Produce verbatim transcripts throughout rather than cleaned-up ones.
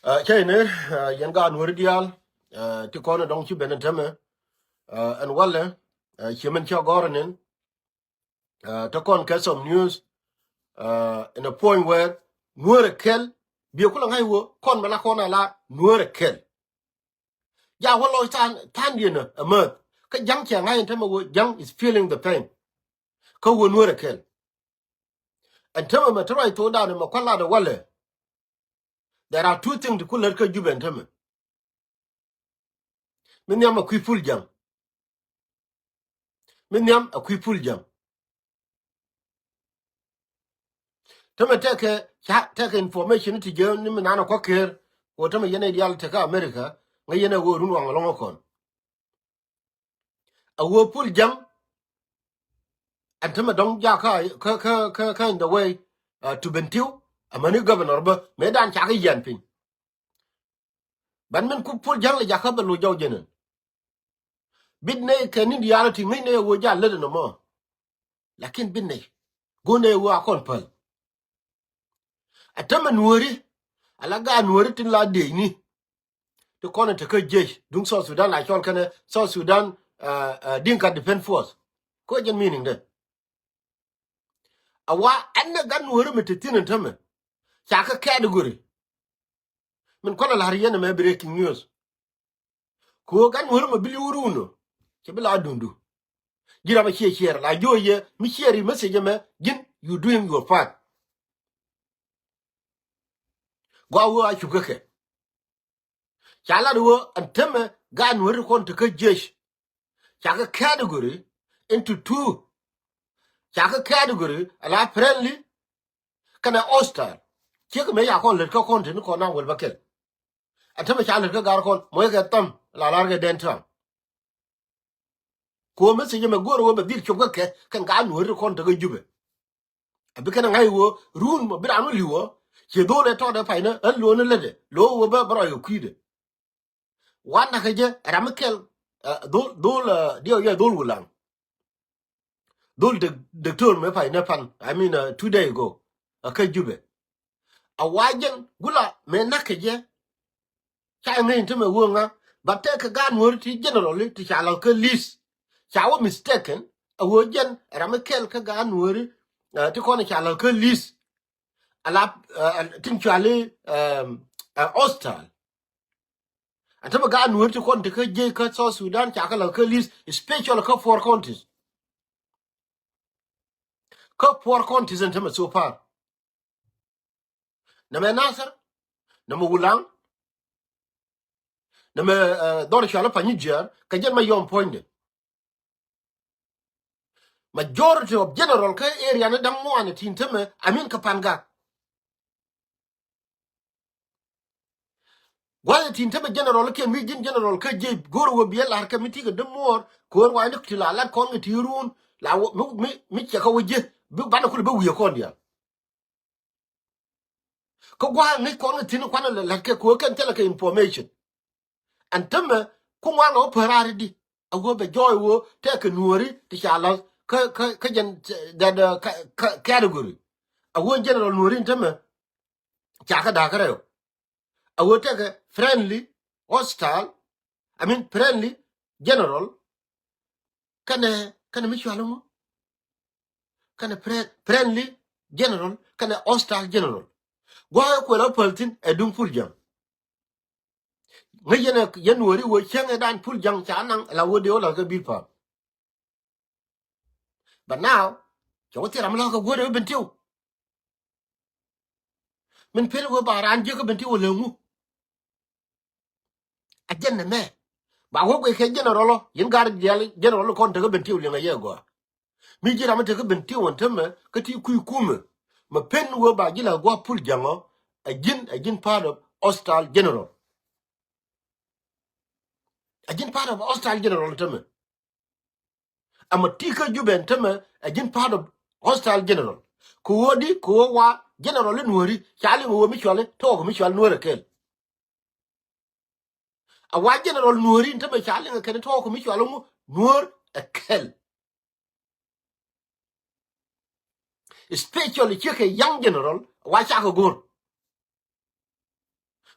Cä inɛ yɛn gaat Nuäri diaal ti kɔn ɛ dɔ̱ŋ ci ben ɛ tämɛ ɛn walɛ ci min cä gɔ̱r ɛ nin. Te kɔn kɛ some news in a point where Nuäär ɛ kɛl biɛ kulɛ ŋa̱c wä kɔn mɛ la kɔn a la Nuäär ɛ kɛl. Ja wä lɔc than than diɛn ɛ mäth kä ja̱ŋ cɛ ŋa̱c ɛn tämɛ wä ja̱ŋ is feeling the pain. Kä wä Nuäär ɛ kɛl ɛn tämɛ mɛ te ruac thok dan mɛ kua̱l lat ɛ walɛ. There are two things ti ku lät kä Jubɛ ɛn tämɛ. Mi nhiam a kui̱ pul ja̱ŋ. Mi nhiam a kui̱ pul ja̱ŋ. Tämɛ tɛkɛ ca tɛkɛ information ti jɛ ni mi nana kɔ ker. Wä tämɛ yɛn a dial tekä America ŋä yɛn a wä run waŋ lɔŋ kɔn. A wä pul ja̱ŋ. Ɛn tämɛ dɔ̱ŋ ja kä kä kä kä in the way to Bentiu. Amäni governor bä mëë dan ca kä yɛn piny. Ban min ku pul ja̱ŋ lɛ jakä bɛ lo̱c jɔw jɛnɛn. Bit nɛy kɛ ni diaal ti ŋäc nɛy a wä ja lät ɛn ɛmɔ. Lakin bit nɛy go̱n nɛy a wä a kɔn päl. A tämɛ Nuäri a la gaat Nuäri tin la dec ni. Ti kɔn ɛ te kä jec duŋ South Sudan la cɔl kɛnɛ South Sudan Dinka Defense Force. Ko jɛn meaning dɛ. A wa ɛn nɛ gaat Nuäri mi te thin ɛn tämɛ ca kä category. Min kɔn a la̱r yɛn ɛmɛ breaking news. Kɛ ɣöö gaat Nuäri mɛ bi li̱w run ɔ cɛ bi la dundu. Ji̱ ram a ciɛ ciɛɛr la jiö yɛ mi ciɛɛr i̱ message ɛmɛ ji̱n you doing your part. Gɔaa ɣöö a cup kä kɛ. Ca lat ɣöö ɛn tämɛ gaat Nuäri kɔn te kä jec. Ca kä category into two. Ca kä category a la friendly kɛnɛ hostile. Ciek mëë ca kɔn lät kä kɔn te ni kɔn na wel bä kɛl. A tämɛ ca lät kä gar kɔn mɔc kɛ tham la lar kɛ dɛn tram. Kuɔ message mɛ go̱r wä bɛ dhil cop kä kɛ kɛn gaat Nuäri kɔn te kä Jubɛ. A bi kɛn a ŋa̱c wä run mɔ bi raan wä li̱w wä ciɛ dhol ɛ tɔt ɛ pay ni ɣän lo̱n ni lätdɛ lo̱ wä bä bä rɔy kɛ kui̱dɛ. Wan nakä jɛ ram mi kɛl dhol dhol diɛw jɛ dhol Wulaŋ. Dhol dek dek tör mëë pay nɛ pan I mean two day ago. A kä Jubɛ a wa jɛn gula mëë nakä jɛ. Ca ŋäc in tämɛ wä ŋa but tɛk kɛ gaat Nuäri ti generally ti ca lath kä list. Ca wä mistaken a wä jɛn ram mi kɛl kä gaat Nuäri ti kɔn ca lath kä list. A la tin cuali hostile. Ɛn tämɛ gaat Nuäri ti kɔn ti kä jiec kä South Sudan ca kä lath kä list special kä four counties. Kä four counties ɛn tämɛ so far. Nɛmɛ Nasir, nɛmɛ Wulaŋ, nɛmɛ dhɔr cual Panyijiar kɛ jɛn ma yɔm puɔ̱nydɛ. Majority of general kä area ni da̱ŋ muɔ̱ɔ̱n tin tämɛ I mean kɛ Pangak. Gua̱th tin tämɛ general kiɛ mi ji̱n general kä jiec go̱r wä biɛ lar kɛ mi ti kɛ däm muɔ̱ɔ̱r ko̱r wa ni ti la lat kɔn kɛ ti run la mi mi mi cɛ kä wä ji̱ bi banɛ kul bi wi̱i̱ kɔn diaal. Kä gua̱a̱ ŋäc kɔn kɛ thi̱n kuanɛ lɛ la̱t kɛ ko̱ kɛn thilɛ kɛ information. Ɛn tämɛ ku ŋuan ɣä päär raar di a ɣöö bɛ jɔɔy ɣöö tɛk kɛ Nuääri ti ca la̱th kä kä kä jɛn that category. A ɣöö general Nuääri ɛn tämɛ ca kä da̱a̱k kä rɛw. A ɣöö tɛk kɛ friendly, hostile, I mean friendly general. Kɛnɛ kɛnɛ mi cual ŋu kɛnɛ friendly general kɛnɛ hostile general. Gua̱a̱k ɛ kuɛl ɣä päl thi̱n ɛ duŋ pul ja̱ŋ. Ŋäc yɛn ɛ yɛn Nuääri wee cäŋ ɛ dan pul ja̱ŋ ca naŋ la wee dee wä la̱th kä bil pa̱a̱m. But now cɛ wä thil ram mi la̱th kɛ guäär ɛ wee Bentiu. Min pil wee ba raan jiäk kä Bentiu wä lɛ ŋu. A jɛn nɛ mɛ ba wä guic kɛ general ɔ yɛn gar diaal general kɔn tekä Bentiu liŋ a yɛ gɔaa. Mi ji̱ ram mi tekä Bentiu ɛn tämɛ kä ti kui̱ kumɛ mɛ pen wee ba ji̱ la gua̱a̱ pul ja̱ŋ ɔ. A ji̱n a ji̱n part of hostile general. A ji̱n part of hostile general tämɛ. Ama ti kä Jubɛ ɛn tämɛ a ji̱n part of hostile general. Kɛ ɣöö di kɛ ɣöö wa general in Nuääri ca liŋ ɣöö mi cuali tɔɔk mi cual Nuäär ɛ kɛl. A wa general Nuääri ɛn tämɛ ca liŋ ɛ kɛn tɔɔk mi cual ŋu Nuäär ɛ kɛl. Especially ciekɛ young general wa cakɛ go̱r.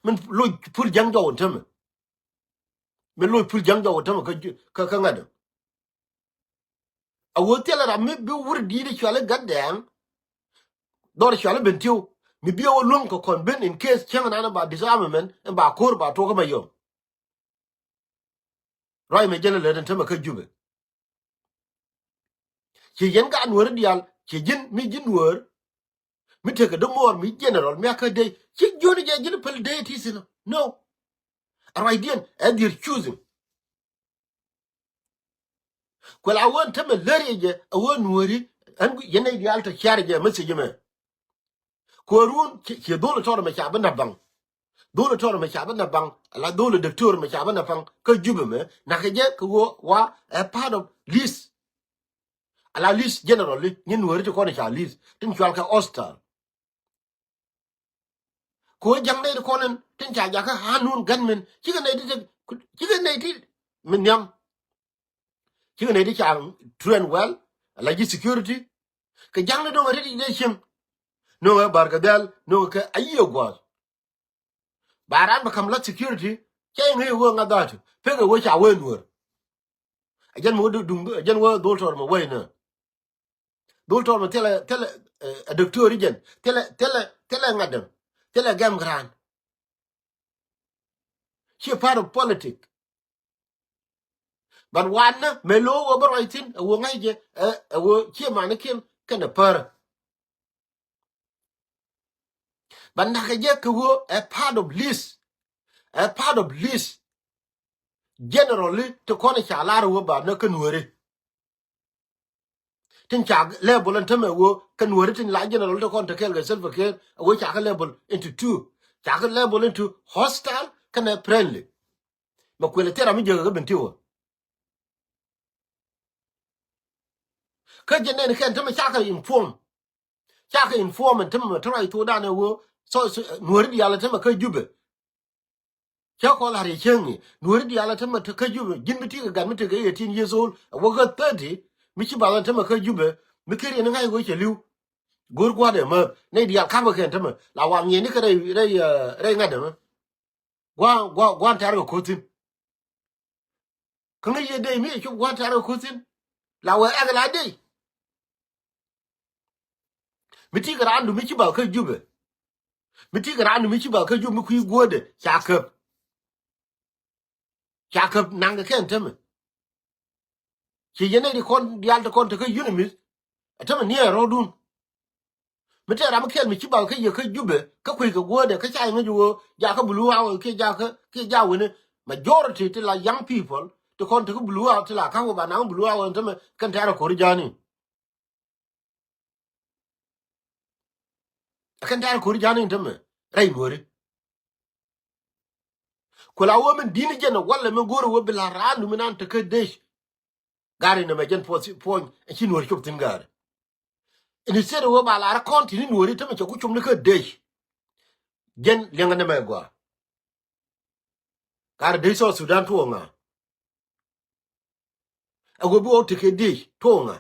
Min loc pul ja̱ŋ jɔw in tämɛ. Min loc pul ja̱ŋ jɔw in tämɛ kä, kä, kä ŋa̱t. A wee thilɛ ram mi bi wur di̱i̱t cuali gat dɛɛŋ. Dhɔr cuali ben tiw. Mi bi a wä luäŋ kɛ kɔn ben in case cäŋ nan ba disarmament in ba ko̱r ba tuɔk kä Mayom. Ruac mɛ jɛn lät in tämɛ kä Jubɛ. Ci yɛn ka Nuääri diaal, ci ji̱n mi ji̱ Nuäär. Mi tekɛ dämuɔɔr mi general mi a kä dee. Ci ji̱n jɛ ji̱n päl dee ti thin. No. A ruacdiɛn ɛ their choosing. Kuɛ la wee in tämɛ lär yɛ jɛ a wee Nuääri. Ɛn yɛn nɛy diaal tɔ ciar jɛ message mɛ. Kuäärun ci, ci dhol tɔr mɛ ca bi na baŋ. Dhol tɔr mɛ ca bi na baŋ. La dhol doctor mɛ ca bi na baŋ. Kä Jubɛ mɛ. Nakä jɛ kɛ ɣöö wa a part of list. Ala list generally, nyin Nuääri ti kɔn ca list. Tin cual kɛ hostile. Kuɛ ja̱ŋ nɛy ti kɔn in, tin ca jakä hanun gunmen. Cikɛ nɛy ti, cikɛ nɛy ti min nhiam. Cikɛ nɛy ti ca train well, ala ji̱ security. Kɛ ja̱ŋni do̱ŋ a ri ti dee cieŋ. No̱ŋ ɛ Barkadhal, no̱ŋ kɛ a yiëë gua̱a̱th. Ba ran bɛ ka̱m la security, cɛ iŋ i̱ wee ŋa̱ dha̱a̱t, pek ɛ wee ca wee Nuäär. A jɛn mi wee duŋ, a jɛn wee dhol tɔr mɛ wee nä. Dhol tɔr mɛ thilɛ, thilɛ, eh, a doctor jɛn, thilɛ, thilɛ, thilɛ ŋa̱t däŋ, thilɛ gɛm kɛ raan. Ci part of politic. But wanɛ mɛ lo̱o̱ wä bä ruac thi̱n, ɛ wä ŋäc jɛ, ɛ, ɛ wä cie manikiɛn kɛnɛ pär. But nakä jɛ kɛ wä ɛ part of list. Ɛ part of list. Generally, ti kɔn ca lar wä ba nä kä Nuääri. Tin ca level in tämɛ wä kä Nuääri tin la general ti kɔn te kɛɛl kɛ Salva Kiir, a wä ca kä level into two. Ca kä level into hostile kɛnɛ friendly. Mɛ kuël thil ram mi jiäk kä ben ti wä. Kä jɛ nɛn kɛn tämɛ ca kä inform. Ca kä inform in tämɛ mɛ te ruac thokdan ɛ wä. So, so, Nuääri diaal in tämɛ kä Jubɛ. Cä kɔn la̱r yɛ cäŋ i̱ Nuääri diaal a tämɛ te kä Jubɛ, ji̱n mi ti kɛ gat mi tekɛ eighteen years old a wä kä thirty, mi ci bath a tämɛ kä Jubɛ, mi thir yɛn ŋa̱c ɣöö cɛ li̱w. Go̱o̱r gua̱a̱r dee mäth nɛy diaal ka̱pkɛ kɛn tämɛ la wal ŋiɛni kɛ rɛy, rɛy, eh, rɛy ŋa̱t dämɛ. Gua̱a̱r, gua̱a̱r, gua̱a̱r tɛ̈r kɛ ko̱thin. Kä ŋäc yɛ dey mi cɛ cop gua̱a̱r tɛ̈r kɛ ko̱thin. La wee ɛk la dey. Mi ti kɛ raandu mi ci bath kä Jubɛ. Mi ti kɛ raandu mi ci bath kä Jubɛ mi kui̱ guädɛ ca käp. Ca käp naŋ kɛ kɛn tämɛ. Ci yɛn nɛy ti kɔn diaal ti kɔn te kä UNMISS. Ɛ tämɛ niɛ rɔɔdun. Mi tɛɛr ram kɛl mi ci bath kä yɛ kä Jubɛ kä kui̱ kɛ guädɛ kä ca yɛ ŋäc wä jakä Blue House kiɛ jakä kiɛ ja wini. Majority ti la young people ti kɔn te kä Blue House ti la ka̱m wä ba naŋ Blue House tämɛ kɛn tɛɛr a ko̱ri ja̱a̱ni. Ɛ kɛn tɛɛr ko̱ri ja̱a̱ni tämɛ rɛy Nuääri. Ku la wä min di̱n jɛn ɛ walɛ min go̱o̱r wä bi la raandu min an te kä dec. Gari nɛmɛ jɛn puɔth puɔny ɛ ci Nuääri cop thi̱n gari. Instead wä ba la rɛ kɔn ti̱ni Nuääri tämɛ cɛ ku cop ni kä dec. Jɛn liɛŋɛ nɛmɛ gɔaa. Gari dec South Sudan tuɔɔŋa. Ɛ wä bi wä tekɛ diec tuɔɔŋa.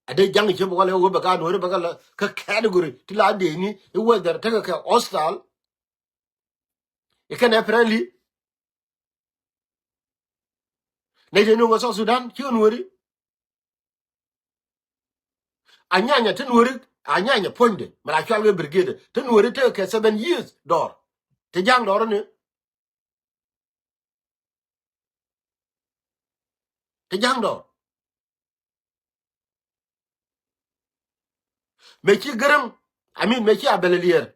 A dee ja̱ŋ cɛ bä wä lɛ wä bɛ ka Nuääri bɛ ka lɛ kä category ti la dee ni i̱ whether tekɛ kɛ hostile. I̱ kɛn ɛ friendly. Nɛy dee nuŋ ɛ South Sudan cikɛ Nuääri. Anyanya te Nuääri, Anyanya puɔ̱nydɛ mɛ la cual kɛ brigade te Nuääri tekɛ kɛ seven years dɔɔr. Te ja̱ŋ dɔɔr ni. Te ja̱ŋ dɔɔr. Mëë ci Gäräŋ, I mean, mëë ci Abel Alier.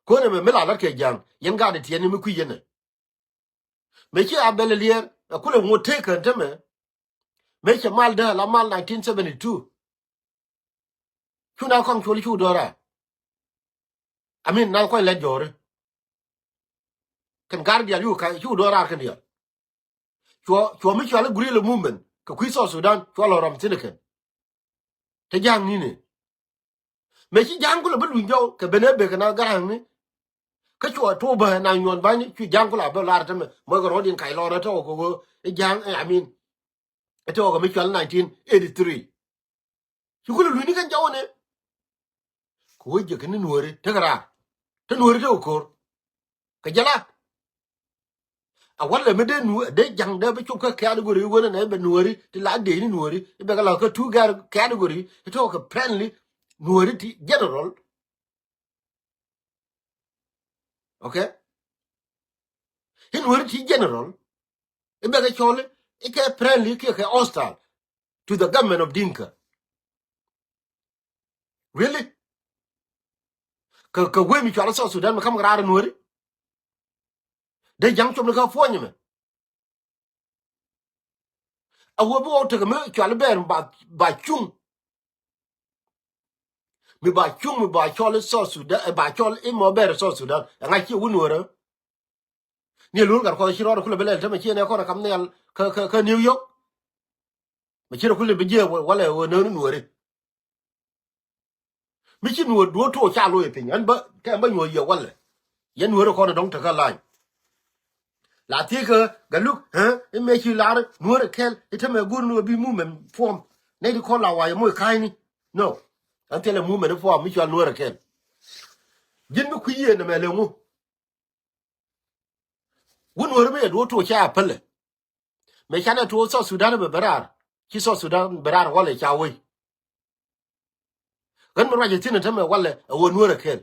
Konɛ mɛ mi la lat kɛ ja̱ŋ yɛn gaat tiɛni mi kui̱ yɛn ɛ. Mëë ci Abel Alier ɛ kulɛ ŋot tëë kän tämɛ. Mëë cɛ mal dee la mal nineteen seventy two. Cu na kɔŋ cuɔl cu dɔra. I mean, na kɔŋ lɛt jɔri. Kɛn gar dial cu ka cu dɔra kɛn dial. Cuɔ, cuɔ mi cual guerrilla movement kɛ kui̱ South Sudan cuɔ lɔ rɔm thin kɛn. Te ja̱a̱ŋ ni ni. Mëë ci ja̱a̱ŋ kulɛ bi luny jɔw kɛ ben ɛ bek kɛ na gara̱a̱ŋ ni. Kä cuɔ tuɔ bä na nyuɔn ba̱ny cu ja̱a̱ŋ kulɛ bä lar tämɛ mɔc kɛ rɔɔd in kac lɔr ɛ tɔk kɛ ɣöö ɛ ja̱a̱ŋ, I mean, ɛ tɔk kɛ mi cual nineteen eighty three. Ci kulɛ luny ni kɛn jɔw ni. Kɛ wec jɛ kɛ ni Nuääri tekɛ raar. Te nuɔ̱ɔ̱ri te kɛ ko̱r. Kɛ jɛ la. A walɛ mi dee nuɔ̱ɔ̱ri, dee ja̱ŋ dee bi cop kä category wen nɛ bɛ nuɔ̱ɔ̱ri, ti la dee ni nuɔ̱ɔ̱ri, i̱ bɛ kɛ la kä two category, i̱ tɔ̱ kɛ friendly nuɔ̱ɔ̱ri ti general. Okay? I̱ nuɔ̱ɔ̱ri ti general, i̱ bɛ kɛ cɔl i̱ kɛ friendly kiɛ kɛ hostile to the government of Dinka. Really? Kɛ, kɛ wee mi cɔal South Sudan mi kam kɛ raar nuɔ̱ɔ̱ri. Dee ja̱ŋ cop ni kä puɔ̱ny mɛ. A wee bi wä tekɛ mi cɔal i̱ bɛɛr ba, ba cuŋ. Mi ba cuŋ, mi ba cɔl i̱ South Sudan, eh, ba cɔl i̱ mɔ bɛɛr South Sudan. Ɛŋa ciɛ wä nuɔ̱ɔ̱rä. Ni luul gat kɔn ci rɔɔd kulɛ bi lɛl tämɛ ci ɛn ɛ kɔn ɛ kam nhial kä, kä, kä New York. Mi ci rɔ kulɛ bi jiɛ wa-, walɛ wä nööni nuɔ̱ɔ̱ri. Mi ci nuɔ̱ɔ̱r duɔ̱ɔ̱r tuɔɔk ca lo̱c ɛ piny. Ɛn bä, kɛ ɛn bä nyuɔ̱ɔ̱r yɛ walɛ. Yɛn nuɔ̱ɔ̱r ɛ kɔn ɛ dɔ̱ŋ tekä lany. La thiec kä Galuk, ɛ, i̱ mëë ci lar nuɔ̱ɔ̱r ɛ kɛl, i̱ tämɛ go̱o̱r ni wä bi movement form. Nɛy ti kɔn la wa̱a̱ yɛ moc ka̱a̱cni. No. Ɛn thilɛ movement form mi cɔal nuɔ̱ɔ̱r ɛ kɛl. Ji̱n mi kui̱ yiëë nɛmɛ lɛ ŋu. Wun wä ri mi yɛ duɔ̱ɔ̱r tuɔɔk ca pälɛ. Mëë canɛ tuɔɔk South Sudan bɛ bɛ raar. Ci South Sudan bɛ raar walɛ ca wei. Ɣän mi ruac ɛ thi̱n ɛ tämɛ walɛ ɛ wä nuɔ̱ɔ̱r ɛ kɛl.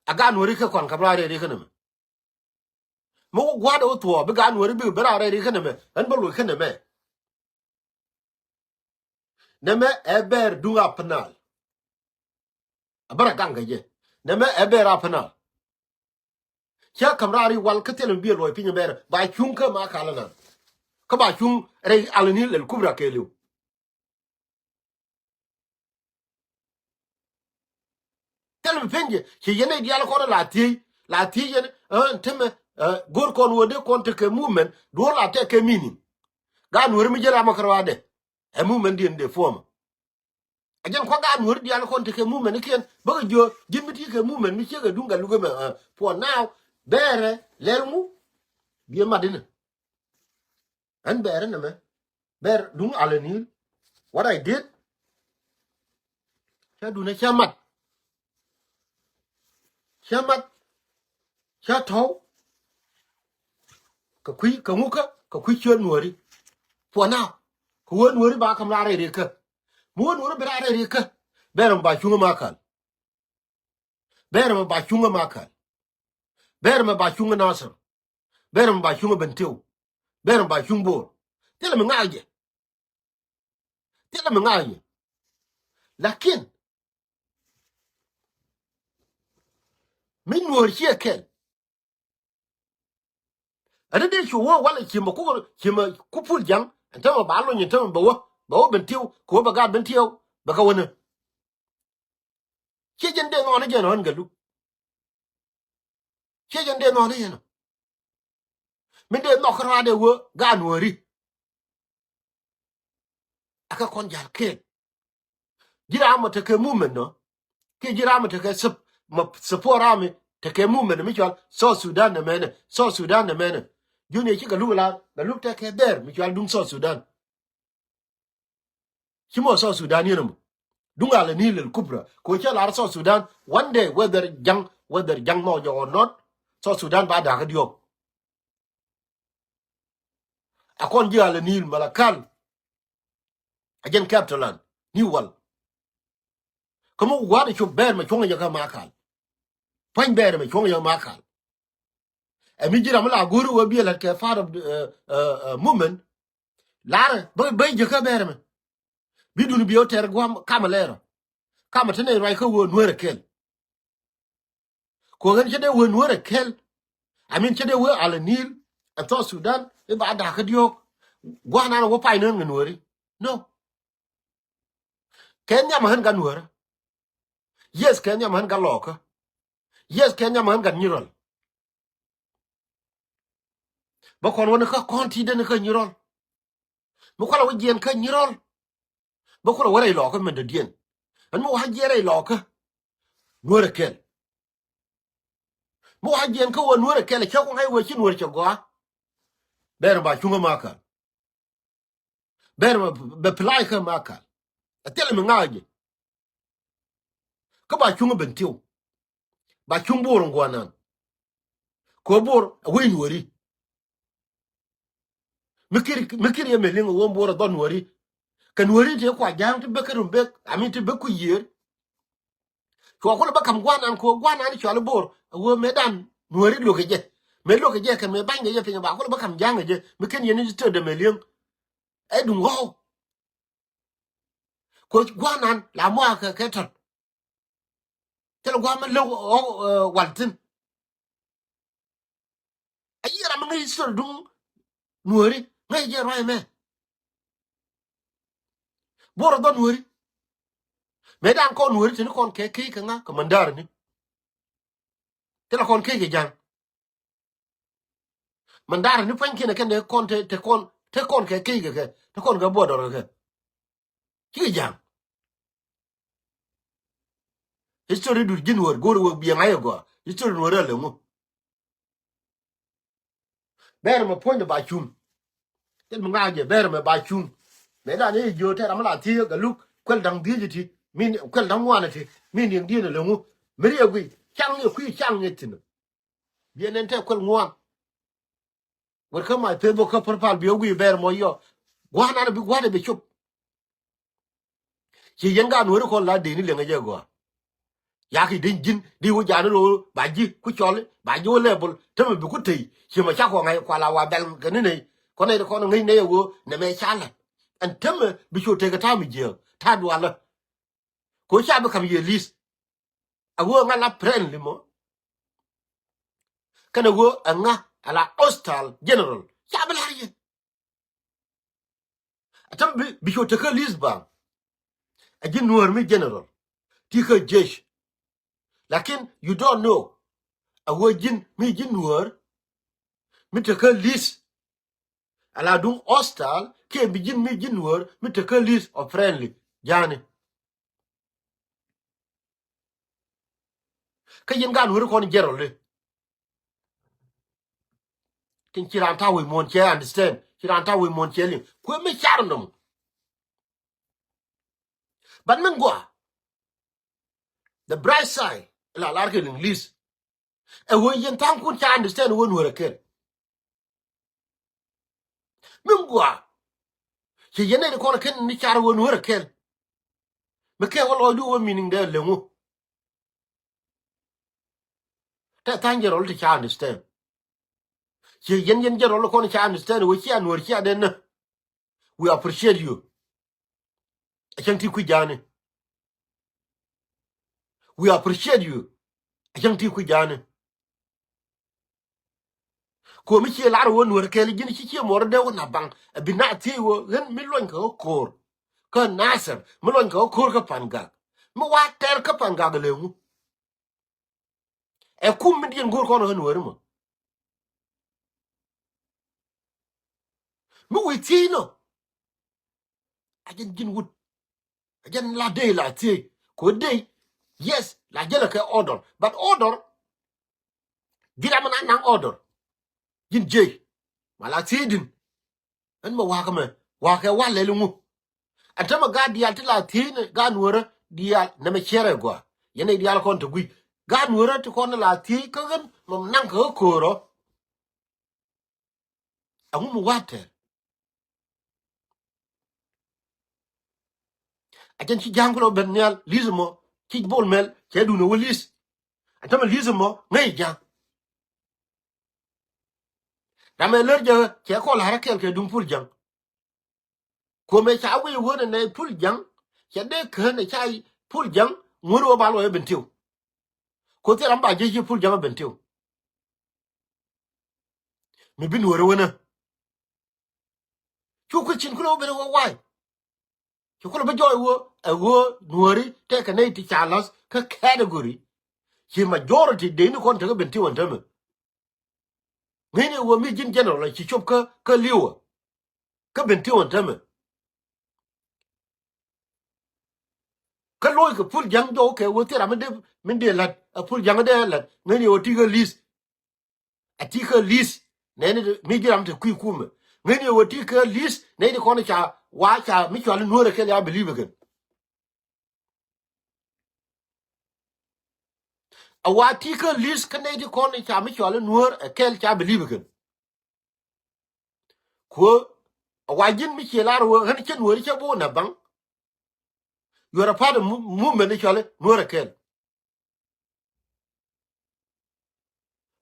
A gaat nuɔ̱ɔ̱ri kɛ kɔn ka̱m raar rɛɛri kä nɛmɛ. Mi wä gua̱a̱r ɛ wä thuɔɔk bi gaat nuɔ̱ɔ̱ri bikɛ bɛ raar rɛɛri kä nɛmɛ. Ɣän bä loc kä nɛmɛ. Nɛmɛ ɛ bɛɛr duŋ a Upper Nile. A bä rɔ gaŋ kɛ jɛ. Nɛmɛ ɛ bɛɛr a Upper Nile. Cä ka̱m raar i̱ wal kä thilɛ mi bi ɛ luɔc piny ɛ bɛɛr ba cuŋ kä Makal ɛnan. Kä ba cuŋ rɛy Al Nil al Kubra kɛɛliw. Thilɛ mi pen jɛ ci yɛn nɛy diaal kɔn la thiec, la thiec yɛn, ɛ, tämɛ, ɛ, go̱o̱r kɔn wä dee kɔn tekɛ movement, duɔ̱ɔ̱r la tekɛ meaning. Gaat nuɔ̱ɔ̱ri mi ji̱ ram ɛ kärɔaadɛ. Ɛ movement diɛn dee form. A jɛn kua̱ gaat nuɔ̱ɔ̱ri diaal kɔn tekɛ movement ni kiɛn bäkɛ jiö ji̱n mi ti kɛ movement mi ciekɛ duŋ Galuk ɛmɛ, ɛ, for now, bɛɛrɛ lɛl ŋu biɛ mat inɛ. Ɛn bɛɛrɛ nɛmɛ bɛɛr duŋ Al Nil. What I did, cä duŋ ɛ cä mat. Cä mat. Cä tɔ̱w. Kɛ kui̱ kɛ ŋukä kɛ kui̱ ciöt nuɔ̱ɔ̱ri. For now. Kɛ wee nuɔ̱ɔ̱ri ba ka̱m raar rɛy rikä. Mi wee nuɔ̱ɔ̱ri bi raar rɛy rikä. Bɛɛr ɛmɛ ba cuŋä Makal. Bɛɛr ɛmɛ ba cuŋä Makal. Bɛɛr ɛmɛ ba cuŋä Nasir. Bɛɛr ɛmɛ ba cuŋä Bentiu. Bɛɛr ɛmɛ ba cuŋ Bor. Thilɛ mi ŋa̱a̱c jɛ. Thilɛ mi ŋa̱a̱c jɛ. Lakin mi nuɔ̱ɔ̱r ciɛ kɛl. Ɛn dee cu wä walɛ ci mɛ ku, ci mɛ ku pul ja̱ŋ. Ɛn tämɛ ba lony ɛn tämɛ bɛ wä, bɛ wä Bentiu kɛ wä bɛ gaat Bentiu bɛ kɛ wä ni. Ciɛ jɛn dee nhɔn jɛn ɣän Galuk. Ciɛ jɛn dee nhɔn jɛn. Min dee nhɔk kärɔaadɛ wä gaat nuɔ̱ɔ̱ri. Ɛ kɛ kɔn ja̱l kɛɛl. Ji̱ ram mɔ tekɛ movement nɔ. Kiɛ ji̱ ram mɔ tekɛ sup-, mɔ support ram mi tekɛ movement mi cɔal South Sudan nɛmɛnɛ. South Sudan nɛmɛnɛ. Junior ci Galuk la, Galuk tekɛ bɛɛr mi cɔal duŋ South Sudan. Ci mɔ South Sudan yɛn ɛmɔ. Duŋ Al Nil al Kubra. Kɛ cä lar South Sudan, one day, whether ja̱ŋ, whether ja̱ŋ mɔ jɛ or not, South Sudan ba da̱kä diɔ̱ɔ̱k. A kɔn ji̱ Al Nil Malakal. A jɛn capital an, New Wal. Kä mi gua̱a̱r cop bɛɛr mɛ cuɔ̱ŋ jɛ kä Makal. Pua̱ny bɛɛr mɛ cuɔ̱ŋ jɛ kä Makal. Ɛ mi ji̱ ram mi la go̱o̱ri wee bi ɛ lät kɛ part of the, uh, uh, uh, movement. La̱rä bä, bä jiäkä bɛɛr mɛ. Bi duni bi ɣä tɛr gua̱a̱m kamɛ lɛɛrä. Kamɛ te nɛy ruac kä wee Nuäär ɛ kɛl. Kɛ ɣän cä dee wee Nuäär ɛ kɛl. I mean cä dee wee Al Nil ɛ South Sudan i̱ ba da̱kä diɔ̱ɔ̱k. Gua̱a̱r nan wä pay nään ŋä Nuääri. No. Kɛ nhiam ɣän ka Nuäärä. Yes, kɛ nhiam ɣän ka Lɔɔkä. Yes, kɛ nhiam ɣän ka Nyirɔl. Bä kɔn wä ni kä kɔn ti den kä Nyirɔl. Mi kualɛ wä jiɛn kä Nyirɔl. Bä kualɛ wä rɛy Lɔɔkä mɛn dɔ̱diɛn. Ɛn mi wä jiɛn rɛy Lɔɔkä. Nuäär ɛ kɛl. Mi wä jiɛn kä wä Nuäär ɛ kɛl cä kuaŋ ɛ wee ci Nuäär cɛ gɔaa. Bɛɛr ba cuŋä Makal. Bɛɛr bɛ pilay kä Makal. Ɛ thilɛ mi ŋa̱a̱c jɛ. Kä ba cuŋä Bentiu. Ba cuŋ Bor in gua̱nan. Kɛ ɣöö Bor ɛ wec Nuääri. Mi kir, mi kir yɛ mɛ liŋ ɛ ɣöö Bor ɛ dhɔr Nuääri. Kɛ Nuääri ti kua ja̱a̱ŋ ti bek kä Rumbek, I mean ti bek Kuyier. Cua kulɛ bä ka̱m gua̱nan kɛ ɣöö gua̱nan cɔal i̱ Bor ɛ ɣöö mëëdan Nuääri lo̱kɛ jɛ. Mëë lo̱kɛ jɛ kɛ mëë banykɛ jɛ piny ba kulɛ bä ka̱m ja̱a̱ŋ kɛ jɛ mi ken yɛn i̱ ti tëëdɛ mɛ liŋ. Ɛ duŋ ɣɔw. Kɛ ɣöö gua̱nan la muakä kɛ tɔt. Thilɛ gua̱a̱th mi lëk ɣɔw, ɛ, wal thi̱n. A yiëë ram mi ŋäc history duŋ Nuääri ŋäc jɛ ruac ɛmɛ. Bor ɛ dhɔr Nuääri. Mëë da̱a̱n kɔn Nuääri teni kɔn kɛ key kɛ ŋa kɛ Mandarani. Thilɛ kɔn key kɛ ja̱a̱ŋ. Mandarani pua̱nykiɛn ɛ kɛn te kɔn te, te kɔn, te kɔn kɛ key kɛ kɛ, te kɔn kɛ border kɛ kɛ. Cikɛ ja̱a̱ŋ. History dut ji̱n Nuäär go̱o̱r wek biɛŋ a yɛ gɔaa. History Nuäär a lɛ ŋu. Bɛɛr mɛ puɔ̱nydɛ ba cuŋ. Thil mi ŋa̱c jɛ bɛɛr mɛ ba cuŋ. Mëë dan i̱ jiö tɛr ram mi la thiec kɛ luk kuɛl da̱ŋ dhiec ti. Min kuɛl da̱ŋ ŋuan ti. Min diɛŋ diɛn a lɛ ŋu. Mi riɛk guiy caŋ yɛ kui̱ caŋ yɛ thi̱n. Biɛ nɛn tɛ kuɛl ŋuan. Wër kä my Facebook kä profile bi wä guiy bɛɛr mɔ yɔ. Gua̱a̱r nan bi gua̱a̱r bi cop. Ci yɛn gaat Nuääri kɔn la dee ni liɛŋɛ jɛ gɔaa. Yak i̱ deny ji̱n di wä ja̱a̱n ni ro̱o̱ ba ji̱ ku cɔl ba ji̱ wä level tämɛ bi ku tey. Ci mɛ cak kɔ ŋa̱c kuala wa bɛl kɛ ni nɛy kɔn nɛy kɔn ŋäc nɛy ɛ ɣöö nɛmɛ ca la̱t. Ɛn tämɛ bi cu tek ɛ ta̱a̱ mi jiääk ta̱a̱ dualä. Kɛ ɣöö ca bi ka̱m yɛ lease. A ɣöö ŋa la friendly mɔ. Kɛnɛ ɣöö ɛ ŋa a la hostile general. Ca bi la̱r yɛ. A tämɛ bi, bi cu tekä lease ba. A ji̱n Nuäär mi general. Ti kä jesh. Lakin you don't know. A ɣöö ji̱n mi ji̱n Nuäär. Mi tekä lease. A la duŋ hostile kiɛ bi ji̱n mi ji̱n Nuäär mi tekä lease of friendly. Ja̱a̱ni. Kä yɛn gaat Nuääri kɔn jɛrɔli. Tin ci raan ta̱a̱ wec muɔ̱ɔ̱n cɛ understand. Ci raan ta̱a̱ wec muɔ̱ɔ̱n cɛ liŋ. Kuɛ mi car nɔm. But min gua. The bright side. La lar kɛ liŋ lease. Ɛ ɣöö yɛn tha̱a̱ŋkun ca understand ɣöö Nuäär ɛ kɛl. Min gua. Ci yɛn nɛy ti kɔn ɛ kɛn ni car ɣöö Nuäär ɛ kɛl. Mi kɛ wä lɔcdu wä meaning dɛ leŋu. Tɛ tha̱a̱ŋ jɛ rɔl ti ca understand. Ci yɛn yɛn jɛ rɔl kɔn ca understand ɣöö cia Nuäär cia dee nä. We appreciate you. A cäŋ ti kui̱ ja̱a̱ni. We appreciate you. A cäŋ ti kui̱ ja̱a̱ni. Kuɔ̱mi cie lar wä Nuäär kɛɛl ji̱n ci cie muɔr dee wä na baŋ. A bi na thiec wä ɣän mi luɔny kɛ ɣä ko̱o̱r. Kä Nasir mi luɔny kɛ ɣä ko̱o̱r kä Pangak. Mi wa tɛr kä Pangak lɛ ŋu. Ɛ kum mi diɛn go̱o̱r kɔn ɣä Nuääri mɔ. Mi wi̱i̱ thiec nɔ. A jɛn ji̱n wut. A jɛn la dey la thiec. Ko dey. Yes, la jɛlɛ kɛ order. But order. Ji̱n ram mi na naŋ order. Ji̱n jiec. Ma la thiec din. Ɛn mɛ wakä mɛ wakä walɛ li ŋu. Ɛn tämɛ gaat diaal ti la thiec ni gaat Nuäärä diaal nɛmɛ cierɛ gɔaa. Yɛn nɛy diaal kɔn te gui̱c. Gaat Nuäärä ti kɔn la thiec kä ɣän mɛ naŋ kä ɣä ko̱o̱rä. Ɛŋu mi wa̱a̱ tɛr. A jɛn ci ja̱a̱ŋ kulɛ ben nhial li̱th mɔ ci Bol Mel cɛ dun ɛ wä li̱th. Ɛn tämɛ li̱th mɔ ŋäc ja̱a̱ŋ. Ram ɛ lär jɛ cɛ kɔl la̱rä kɛɛl kɛ duŋ Pul Ja̱ŋ. Kuɔmɛ ca wi̱i̱ wä nɛ nɛ Pul Ja̱ŋ cɛ dee kään ɛ ca Pul Ja̱ŋ ŋuäri wä ba luɔc ɛ Bentiu. Kuoth cɛ ram ba jiec ci Pul Ja̱ŋ ɛ Bentiu. Mi bi Nuäärä wänä. Cu kui̱ cin kulɛ wä ben ɛ wä wa̱a̱y. Ci kulɛ bi jɔɔc wä ɛ wä Nuääri tɛkɛ nɛy ti ca la̱th kä category. Ci majority dee ni kɔn tekä Bentiu ɛn tämɛ. Ŋäcni wä mi ji̱n general ci cop kä kä li̱wä. Kä Bentiu ɛn tämɛ. Kä lo̱ckɛ Pul Ja̱ŋ jɔw kɛ wä thil ram mi dee mi dee la̱t ɛ Pul Ja̱ŋ dee la̱t ŋäcni wä ti kä li̱th. A ti kä li̱th nɛni mi ji̱ ram te kui̱ kumɛ ŋäcni wä ti kä li̱th nɛni kɔn ca wa ca mi cual Nuäärä kɛl ya believe kɛn. A wa ti kä list kä nɛy ti kɔn ca mi cɔal i̱ Nuäär ɛ kɛl ca believe kɛn. Kuɔ a wa ji̱n mi ciɛ lar wä ɣän cä Nuäär cä bo̱o̱ na baŋ. You are a part of mo- movement i̱ cɔal i̱ Nuäär ɛ kɛl.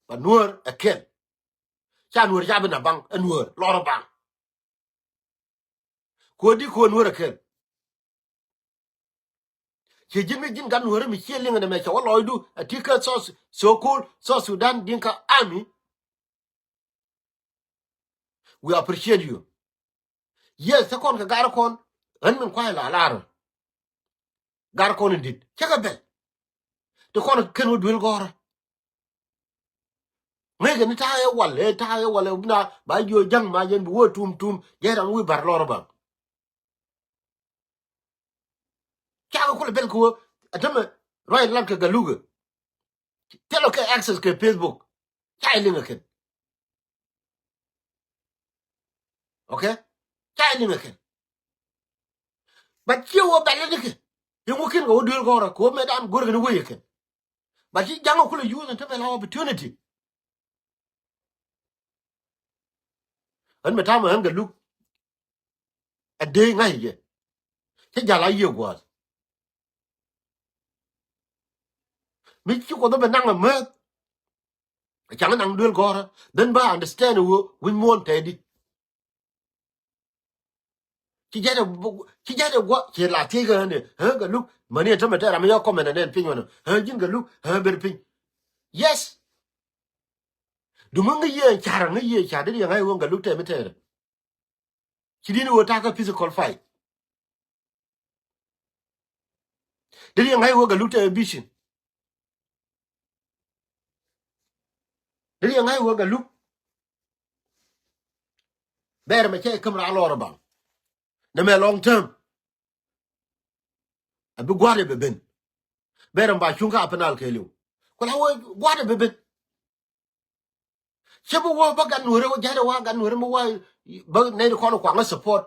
Ba Nuäär ɛ kɛl. Ca Nuäär ca bi na baŋ ɛ Nuäär lɔr baŋ. Kuɔ di kuɔ Nuäär ɛ kɛl. Ciɛ ji̱n mi ji̱n gat Nuäär mi ciɛ liŋ ɛn ɛmɛ cɛ wä lɔcdu a ti kä South, so called South Sudan Dinka Army. We appreciate you. Yes, te kɔn kɛ gar kɔn ɣän min kuay la lar. Gar kɔn in dit cä kɛ bɛl. Te kɔn kɛn wä duel gɔrä. Ŋäc kɛ ni ta̱a̱ ɛ wal ɛ ta̱a̱ ɛ wal ɛ bina ba jiɔ ja̱ŋ ma jɛn bi wä tum tum jɛ ram wi̱i̱ bar lɔr ba. Cakɛ kulɛ bɛl kɛ wä a tämɛ ruac lat kɛ Galuk ɛ. Thilɛ kɛ access kɛ Facebook. Ca iliŋ ɛ kɛn. Okay? Ca iliŋ ɛ kɛn. But ciɛ wä bɛl ni kɛ. Iŋu kin kɛ wä duel gɔrä kɛ wä mɛ dan go̱r kɛ ni wä yɛ kɛn. But ci jaŋ ɛ kulɛ use ni tämɛ la opportunity. Ɣän mɛ tamɛ ɣän Galuk. A dee ŋa̱c jɛ cä jal a yiëë gua̱a̱th. Mi ci Kuoth bɛ naŋ a määth. Caŋ naŋ duel gɔ̱rä then bä understand wä wi̱ny muɔ̱ɔ̱n tɛɛdi. Ci jɛt ɛ ci jɛt ɛ guɔ ci la thiec kä ɣän ɛ ɣän Galuk mäni ɛ tämɛ tɛɛr am yɔ comment ɛ nɛn piny wänä ɣän ji̱n Galuk ɣän ber piny. Yes. Duŋ mi ŋäc yiëë car ŋäc yiëë car dee riɛŋ ŋa̱c wä Galuk tɛm mi tɛɛrɛ. Ci di̱n wä ta̱kä physical fight. Dee riɛŋ ŋa̱c wä Galuk tɛm vision. Dee riɛŋ ŋa̱c wä Galuk. Bɛɛr mɛ cɛ käm raa lɔr baŋ. Nɛ mɛ long term. A bi gua̱a̱r ɛ bɛ ben. Bɛɛr mɛ ba cuŋ kä a penal kɛɛliw. Ku la wä gua̱a̱r ɛ bɛ ben. Cä bi wä bä gat Nuäärä wä ja̱tdɛ wa gat Nuäärä mi wa bä nɛy ti kɔn kuaŋä support.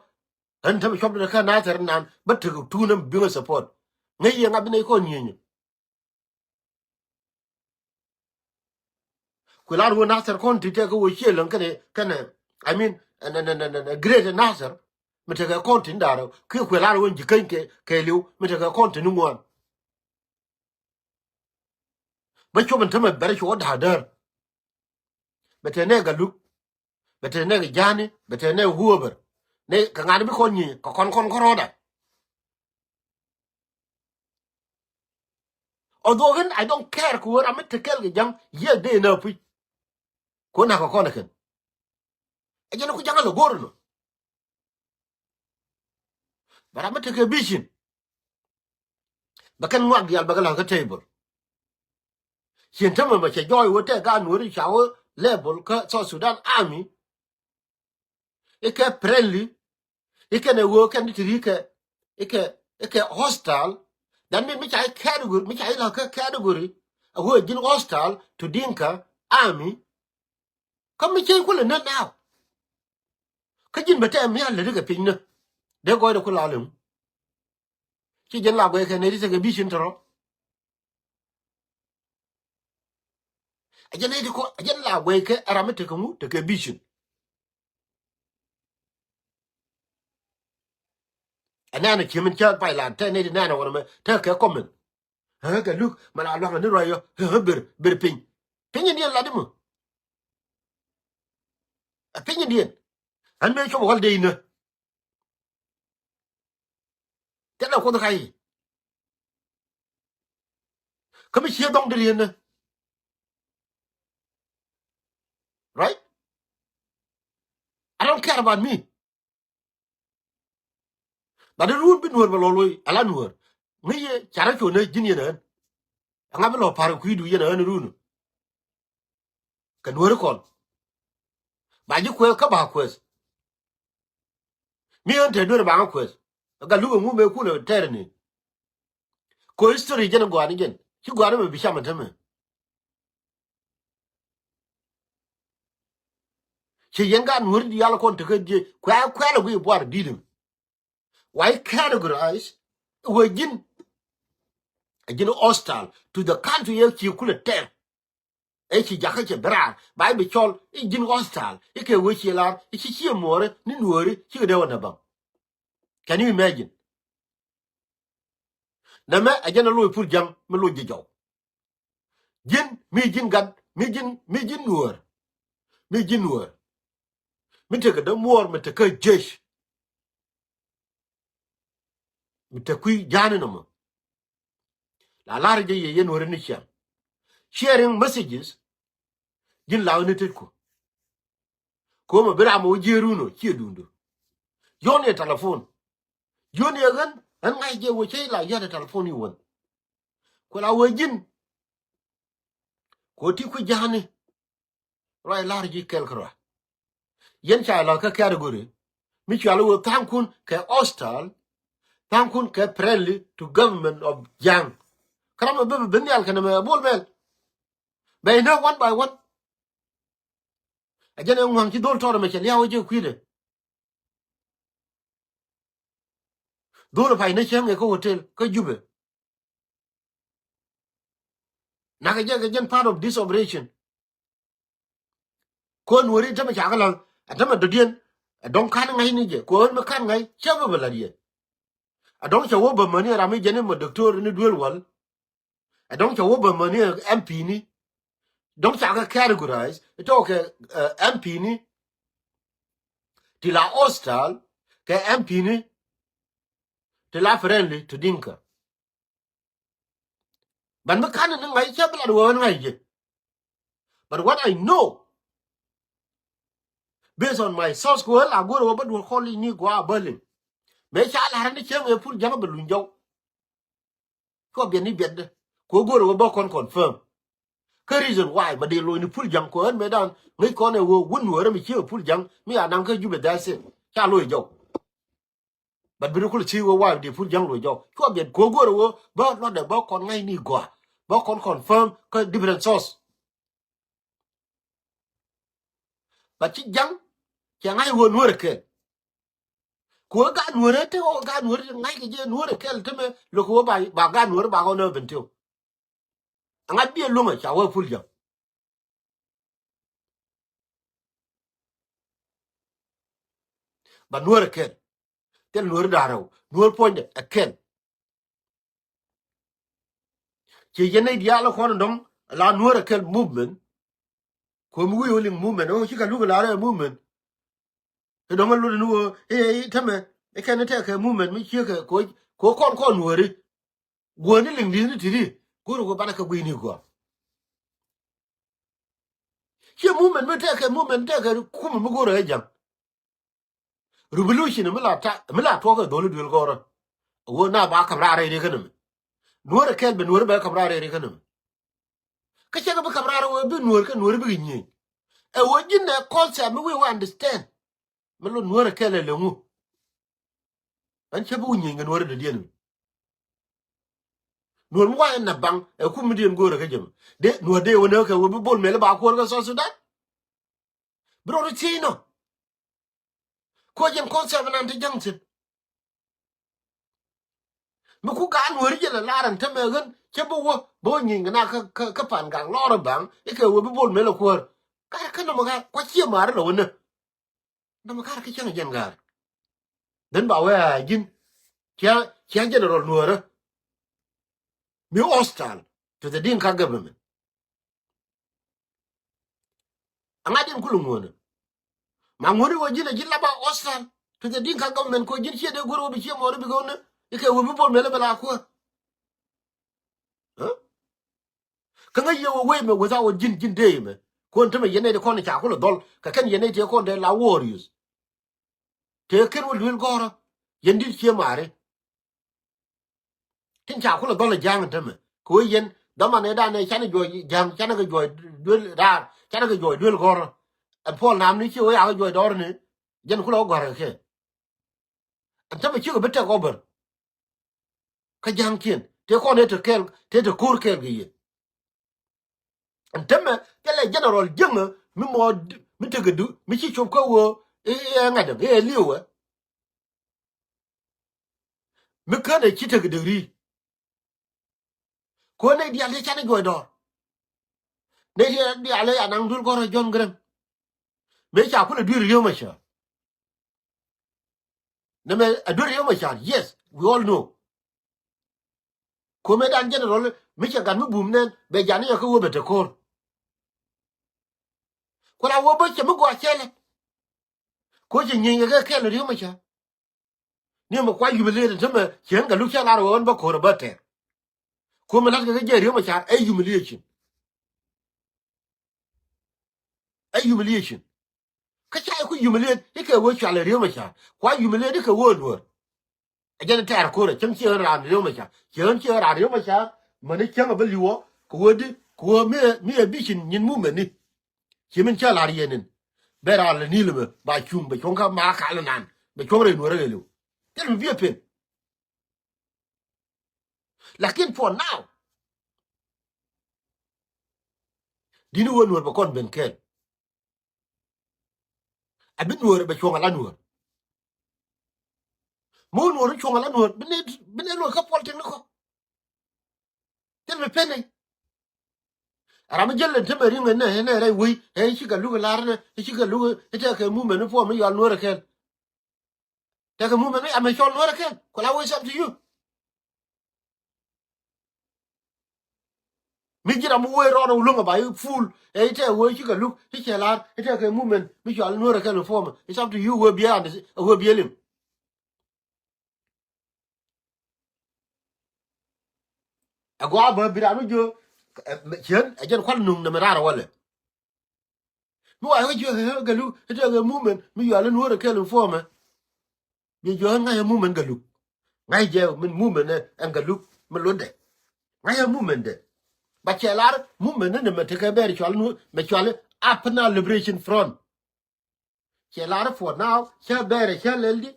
Ɣän tämɛ cuɔp dee kä Nathɛr nan bä tek tuun ɛm biŋä support. Ŋäc yɛ ŋa̱ bi nɛy kɔn nyieenyɛ. Kuɛ lar wä Nathɛr kɔn ti tɛk kä wä ciɛ läŋ kɛnɛ kɛnɛ I mean nɛ nɛ nɛ nɛ great Nathɛr. Mi tekɛ kɔn ti ni da̱rä kiɛ kuɛ lar wä ji̱ käny kɛ kɛɛliw mi tekɛ kɔn ti ni ŋuan. Bä cuɔp in tämɛ bɛrɛ cuɔ da̱a̱ däär. Bɛ te nɛ Galuk. Bɛ te nɛ Ja̱a̱ni bɛ te nɛ whoever. Nɛ kɛ ŋa̱n bi kɔn nyi kɛ kɔn kɔn kɔn rɔɔdɛ. Although ɣän I don't care kɛ wä ram mi te kɛl kɛ ja̱ŋ yiëë dee nä puc. Kɛ wä nak kɛ kɔn ɛ kɛn. Ɛ jɛn ku ja̱ŋ ɛ lɛ go̱o̱r nɔ. Bɛ ram mi tekɛ vision. Bɛ kɛn ŋuak diaal bɛ kɛ la̱th kä table. Cien tämɛ mɛ cɛ jɔɔy wä tɛk gaa Nuääri ca wä level kä South Sudan Army. Ikɛ friendly. Ikɛ nɛ wä kɛn ti ri kɛ ikɛ ikɛ hostile. That mean mi ca i̱ category mi ca i̱ la̱th kä category. A wä ji̱n hostile to Dinka Army. Kä mi cieŋ kulɛ nä naaw. Kä ji̱n bɛ tɛm mi a lätdä kɛ piny nä dee gɔɔydɛ ku la lɛŋ. Ci jɛn la guɛy kɛ nɛy ti tekɛ vision tɔrɔ. A jɛn nɛy ti kɔ a jɛn la guɛy kɛ a ram mi tekɛ ŋu tekɛ vision. Ɛ nɛn a ciemin cä pay la tɛ nɛy ti nɛn a wänɛ mɛ tekɛ comment. Ɣä kɛ luk mɛ la luaŋ ni ruac yɔ ɣä ber ber piny. Piny in diɛn lat imɔ. Ɛ piny in diɛn. Ɣän mëë cop wäl dee inä. Thilɛ Kuoth ka̱c. Kä mi cie dhɔŋ di rienä. Right? I don't care about me. But di run bi Nuäär bɛ lɔ lo̱c ala Nuäär. Ŋäc yɛ carɛ cuɔ nä ji̱n yɛn ɣän. Ɛŋa bi lɔ pa̱r kui̱du yɛn ɣän run. Kɛ Nuääri kɔn ba ji̱ kuɛth kä ba kuɛth. Mi ɣän te duer ba ŋä kuɛth. Gat luk ɛŋu mëë kulɛ tɛɛr ni. Kɔ history jɛn gɔaa ni jɛn ci gɔaa ni mɛ bi cam ɛn tämɛ. Ci yɛn gat Nuääri diaal kɔn tekä jiɛ kuɛ kuɛl ɛ guiy buar di̱t ɛm. Wa i̱ categorize i̱ wee ji̱n. A ji̱n hostile to the country ëë ci kulɛ tɛr. Ëë ci jakä cɛ bi raar ba i̱ bi cɔl i̱ ji̱n hostile i̱ kɛ wee ci lar i̱ ci ciɛ muɔɔri ni nuɔɔri cikɛ dee wä nɛ bäŋ. Can you imagine? Nɛmɛ a jɛn a loc Pul Jaŋ mi loc ji̱ jɔw. Ji̱n mi ji̱n gat mi ji̱n mi ji̱n nuɔɔr mi ji̱n nuɔɔr mi tekɛ dee muɔɔr mi tekä jec. Mi te kui̱ ja̱a̱ni nɔmɔ. La lar jɛ yɛ yɛn wä ri ni ciaŋ. Sharing messages. Ji̱n law ni tet ku. Ko̱o̱mɛ bi ram wä jiee run ɔ ciɛ duundu. Yɔn yɛ telephone. Yɔn yɛ ɣän ɣän ŋa̱c jɛ wä cɛ la yɔn yɛ telephone i̱ wän. Ku la wä ji̱n. Ku ti kui̱ ja̱a̱ni. Ruac lar ji̱ kɛl kärɔa. Yɛn ca la̱th kä category mi cual i̱ wee tha̱a̱ŋkun kɛ hostile, tha̱a̱ŋkun kɛ friendly to government of Ja̱a̱ŋ. Kä ram ɛ bä bi nhial kɛnɛ mɛ Bol Mel. Bɛ inä one by one. A jɛn ɛ ŋua̱ŋ ci dhol tɔɔr ɛmɛ cɛ liaw ɛ jɛ kui̱dɛ. Dhol ɛ pay inä cäŋ ɛ kä hotel kä Jubɛ. Nakɛ jɛ kɛ jɛn part of this operation. Kɔn weri tämɛ ca kɛ la̱th a tämɛ dɔ̱diɛn. A dɔ̱ŋ ka̱n ŋa̱cni jɛ kɔn mi ka̱n ŋa̱c cä bä bä la̱t yɛ. A dɔ̱ŋ ca wä bä mäni ram mi jɛn imɔ doctor ni duel wal. A dɔ̱ŋ ca wä bä mäni M P ni. Dɔ̱ŋ ca kɛ categorize itɔ kɛ M P ni. Ti la hostile kɛ M P ni. Ti la friendly to Dinka. But mi kan ni ŋa̱c cä bi lat wä ɣän ŋa̱c jɛ. But what I know, based on my source, ku ɣän la go̱r wä bä duɔl kɔl i̱ ni gua bä liŋ. Mëë ca lar ni cäŋ ëë Pul Ja̱ŋ bä luny jɔw. Cuɔ biɛt ni biɛt dä ku go̱r wä bä kɔn confirm. Kä reason why ma dee lo̱c ni Pul Ja̱ŋ ku ɣän mëë dan ŋäc kɔn ɛ wä wun wä rɛ mi cieŋ Pul Ja̱ŋ mi a naŋ kä Jubɛ dhɛl sin ca lo̱c jɔw. But bi ni kul thi̱i̱ wee wa̱a̱ di Pul Ja̱ŋ luɔc jɔw cuɔ biɛt ko̱ go̱rɛ wee bä luɔtdɛ bä kɔn ŋa̱cni gɔaa bä kɔn confirm kä different source. But ci Ja̱ŋ cɛ ŋa̱c wee Nuäärɛ kɛl. Ku wee gaat Nuäärɛ te wee gaat Nuäärɛ te ŋa̱c kɛ jɛ Nuäärɛ kɛl te mɛ lo̱k wee ba ba gaat Nuäärɛ ba kɔn ɛ ben te wee. Aŋa biɛ luŋä ca wee Pul Ja̱ŋ. Ba Nuäär ɛ kɛl. Thil Nuäär da̱rɛw Nuäär puɔ̱nydɛ ɛ kɛl. Ci yɛn nɛy diaal ɛ kɔn dɔ̱ŋ la Nuäär ɛ kɛl movement. Kuɔ̱m wi̱i̱ wä liŋ movement ɛ wä cikɛ luk ɛ la rɛ movement. Ɛ dɔ̱ŋ ɛ lot ni wä ɛ tämɛ ɛ kɛn ɛ tɛkɛ movement mi ciekɛ koc koc kɔn kɔn Nuääri. Guäni liŋ di̱i̱ni ti̱ti̱ go̱rɛ wä banɛ kɛ gui̱ni gɔaa. Ciɛ movement mi tɛkɛ movement tɛkɛ kumɛ mi go̱rɛ ɛ Ja̱ŋ. Revolution mi la ta mi la tuɔk ɛ dholi duel gɔrä. Wä na ba kam raar rɛy ri känɛ mi. Nuäär ɛ kɛl bɛ Nuäär bɛ kam raar rɛy ri känɛ mi. Kä cɛ kɛ bi kam raar wä bi Nuäär kä Nuäär bikɛ nyieny. Ɛ wä ji̱n ɛ concept mi wi̱i̱ wä understand. Mi lo Nuäär ɛ kɛl ɛ lɛ ŋu. Ɛn cɛ bi wä nyieny kɛ Nuäär dɔ̱diɛn mi. Nuäär mi wa ɛn na baŋ ɛ kum mi diɛn go̱o̱rɛ kä jɛ mi. Dee Nuäär dee wä nɛ kɛ wä bi Bol Mel ba kuäär kä South Sudan. Bi rɔ ri thiec nɔ. Kuɔ jɛn concept nan ti Ja̱ŋ thi̱n. Mi ku gaat Nuääri jɛ lɛ lar ɛn tämɛ ɣän cä bi wä bi wä nyieny kɛ na kä kä kä Pan Gak lɔr ɛ baŋ ikɛ wä bi Bol Mel ɛ kuäär. Gat kä nɔmɔ gat kua̱ ciɛ ma̱a̱ri lɛ wä nä. Nɔmɔ gat kä cäŋ jɛn gaat. Then ba wee a ji̱n cia cia general Nuäärä. Mi hostile to the Dinka government. Aŋa diɛn kulɛ ŋuɔ̱nä. Ma ŋuɔ̱ni wä ji̱n a ji̱n la ba hostile to the Dinka government kɛ wä ji̱n ciɛ dee go̱r wä bi ciɛ mɔɔri bi gɔwnä ikɛ wä bi Bol Mel bɛ la kuäär. Kä ŋäc yɛ wä wee mɛ without wä ji̱n ji̱n dee mɛ kuɔn tämɛ yɛn nɛy ti kɔn ca kulɛ dhɔl kɛ kɛn yɛn nɛy ti kɔn dee la warriors. Tëë ken wä luel gɔ̱rä yɛn di̱t cie ma̱a̱ri. Tin ca kulɛ dhɔl ɛ Ja̱ŋ tämɛ kɛ wee yɛn dhaman ɛ danɛ canɛ juɔc Ja̱ŋ canɛ kɛ juɔc duel raar canɛ kɛ juɔc duel gɔ̱rä. Ɛn puɔl nam ni ci wee yakɛ juɔc dɔɔr ni jɛn kulɛ wä gɔ̱rä kɛ kɛ. Ɛn tämɛ cikɛ bi tɛk ɔbär. Kä Ja̱ŋkiɛn tëë kɔn ëë te kɛɛl tëë te ko̱r kɛɛl kɛ yɛ. Ɛn tämɛ thilɛ general Jiäŋä mi mɔ mi tekɛ du mi ci cop kä wee i̱ ɛ ŋa̱t däm i̱ ɛ li̱ewɛ. Mi känɛ ci tekɛ däk ri̱i̱. Ko nɛy diaal ti canɛ juɔc dɔɔr. Nɛy ti diaal ɛ anaŋ duel gɔrä John Garang. Mëë ca kulɛ duel Riek Machar. Nɛmɛ a duel Riek Machar, yes, we all know. Ko mëë dan general mi cɛ gat mi bum nɛn bɛ jani yɛ kä wä bɛ te ko̱r. Ku la wä bä cɛ mi gɔaa cɛlɛ. Ko cɛ nyieeny kɛ kɛl Riek Machar. Ni mɛ kua humiliate tämɛ cien Galuk cɛ lar ɣöö ɛn bä ko̱r ɛ bä tɛr. Ko mɛ la̱t kɛ kɛ jɛ Riek Machar ɛ humiliation. Ɛ humiliation. Kä ca iku humiliate ikɛ ɣöö cual ɛ Riek Machar. Kua humiliate ikɛ ɣöö Nuäär. Ɛ jɛn tɛɛr ko̱rɛ cäŋ ci ɣän raan Riek Machar. Ci ɣän ci ɣän raan Riek Machar mäni cäŋ ɛ bä li̱wɔ kɛ ɣöö di kɛ ɣöö mi ɛ, mi ɛ bicin nyin mumɛni. Ci min cä la̱r yɛn in bɛ raan lɛ ni̱i̱l ɛmɛ ba cuŋ bɛ cuɔ̱ŋ kä ma kal inan bɛ cuɔ̱ŋ rɛy Nuäärä kɛ li̱w. Thil mi bi ɛ pen. Lakin for now di̱t ni ɣöö Nuäär bɛ kɔn ben kɛɛl. A bi Nuäär bɛ cuɔ̱ŋ ala Nuäär. Mi wä Nuäär cuɔ̱ŋ ala Nuäär bi ni bi ni luɔ̱c kä puɔl tiŋ ni kɔ. Thil mi pen ni. Ram mi jäl in te mɛ riŋ ɛn nɛ ɛn nɛ rɛy wei ɛ ci Galuk lar nɛ ɛ ci Galuk ɛ tɛkɛ mumɛn ni puɔm mi yual Nuäär ɛ kɛl. Tɛkɛ mumɛn mi amɛ cɔl Nuäär ɛ kɛl. Kula wei, it's up to you. Mi ji̱ ram mi wee rɔɔdɛ wä luäŋ ɛ ba i̱ full ɛ i̱ tɛk wee ci Galuk i̱ cɛ lar i̱ tɛkɛ mumɛn mi cual Nuäär ɛ kɛl mi puɔmɛ. It's up to you wee biɛ and wee biɛ lim. Ɛ gɔaa bä bi ram mi jiö ciën ɛ jɛn kual nuŋ nɛmɛ raar ɛ walɛ. Mi wa ɣä jiök ɛ Galuk i̱ tëë ɣä mumɛn mi yual i̱ Nuäär ɛ kɛl in puɔmɛ. Bi jiök ɣä ŋa̱c ɛ mumɛn Galuk. Ŋa̱c jɛ min mumɛn ɛ Galuk mi lotdɛ. Ŋa̱c ɛ mumɛn dɛ. Ba cɛ lar mumɛn ni mɛ tekɛ bɛɛr cual Nuäär mɛ cual i̱ Upper Nile Liberation Front. Cɛ lar i̱ for now cä bɛɛr cä lɛl di.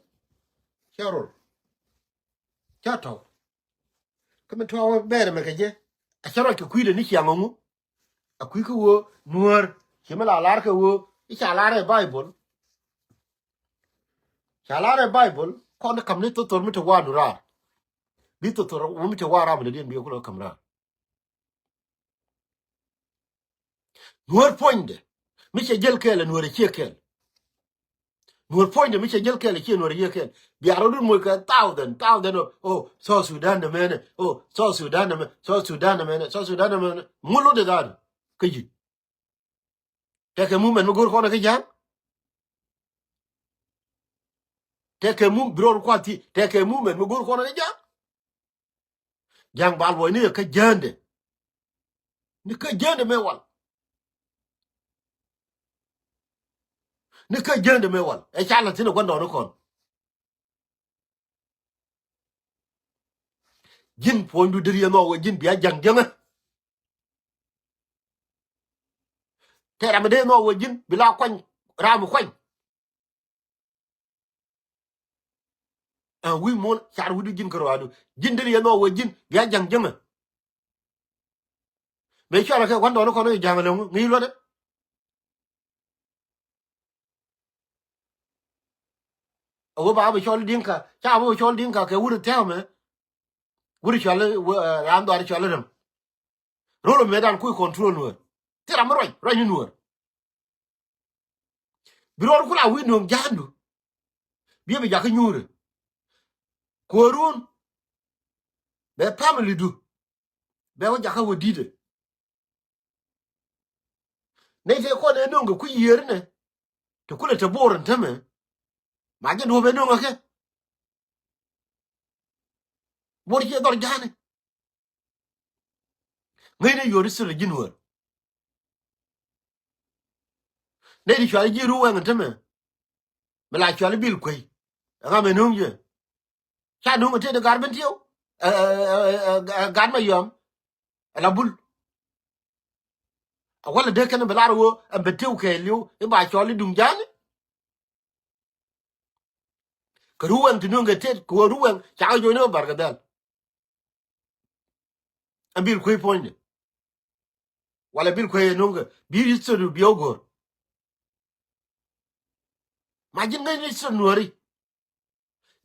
Cä rol. Cä tɔ̱w. Kä mi tɔ̱w bɛɛr mɛ kɛ jɛ. A cä ruac kɛ kui̱dɛ ni ciaŋ ɛŋu. A kui̱ kä ɣöö Nuäär ci mi la lar kɛ ɣöö i̱ ca lar ɛ Baibol. Ca lar ɛ Baibol kɔn i̱ ka̱m ni thothor mi te wa̱a̱ nu raar. Bi thothor mi te wa̱a̱ raar mi lɛ diɛn bi kulɛ ka̱m raar. Nuäär puɔ̱nydɛ mi cɛ jäl kɛɛl ɛ Nuäär ɛ ciɛ kɛɛl. Nuäär puɔ̱nydɛ mi cɛ jäl kɛɛl ɛ ciɛ Nuäär ɛ ciɛ kɛɛl. Bia rɔ̱dun moc kɛ thousand thousand ɔ, ɔ South Sudan dämɛnɛ, ɔ South Sudan dämɛ, South Sudan dämɛnɛ, South Sudan dämɛnɛ. Ŋu lotdɛ dhaadu kä ji̱. Tɛkɛ mumɛn mi go̱o̱r kɔn ɛ kä ja̱a̱ŋ. Tɛkɛ mum bi rɔɔd kuath ti tɛkɛ mumɛn mi go̱o̱r kɔn ɛ kä ja̱a̱ŋ. Ja̱a̱ŋ ba luɔ̱c ni ɛ kä jändɛ. Ni kä jändɛ mëë wal. Ni kä jändɛ mëë wal ɛ ca la̱th thi̱n ɛ gua̱ndɔɔŋnikɔn. Ji̱n puɔ̱nydu deri yɛ nhɔk wee ji̱n bia ja̱ŋ jiäŋä. Tɛ ram mi dee nhɔk wee ji̱n bi la kuany ram mi kuany. Ɛn wi̱i̱ muɔ̱l car wi̱cdu ji̱n kärɔadu ji̱n deri yɛ nhɔk wee ji̱n bia ja̱ŋ jiäŋä. Mëë cuarɛ kɛ gua̱ndɔɔŋnikɔn ɛ ja̱ŋ ɛlɔ̱ŋ ŋi̱i̱c luɔtdɛ. A wä ba bi cɔl Dinka ca wä bi cɔl Dinka kɛ wur thia̱a̱mɛ. Wur cɔl ran dhɔaar cɔl räm. Rol mëëdan kuc control Nuäär. Thil ram mi ruac ruac ni Nuäär. Bi rɔɔd kula wi̱i̱ nööŋ ja̱a̱ndu. Biɛ bi jakä nyuurɛ. Kuäärun bɛ family du. Bɛ wä jakä wä di̱tɛ. Nɛy tëë kɔn ëë nöŋ kɛ kui̱ yiëër inɛ. Ti kulɛ te bo̱o̱r ɛn tämɛ. Ma jɛ duɔ̱ɔ̱p ëë nöŋ ɛ kɛ. Bo̱o̱r ciɛ dhɔr ja̱a̱ni. Ŋäcni yuɔ̱ɔ̱r i̱ thil ji̱ Nuäär. Nɛy ti cuali ji̱ Ruwɛŋ ɛn tämɛ. Mi la cuali Bil Kuey. Ɛŋa mɛ nöŋ jɛ. Ca nuŋ ɛ tëë ni Gat Bentiu. Ɛ, ɛ, ɛ, ɛ, Gat Mayɔm. Ɛ la bul. A walɛ dee kɛn bi lar ɣöö ɛn Bentiu kɛɛliw i̱ ba cɔl i̱ duŋ ja̱a̱ni. Kɛ Ruwɛŋ ti nuŋ kɛ tëët kɛ ɣöö Ruwɛŋ ca kɛ joc ni ɣöö Barkadhɛl. Ɛn Bil Kuey puɔ̱nydɛ. Wala Bil Kuey ɛ nuŋ kɛ bi history bi ɣä go̱o̱r. Ma ji̱n ŋäcni history Nuääri.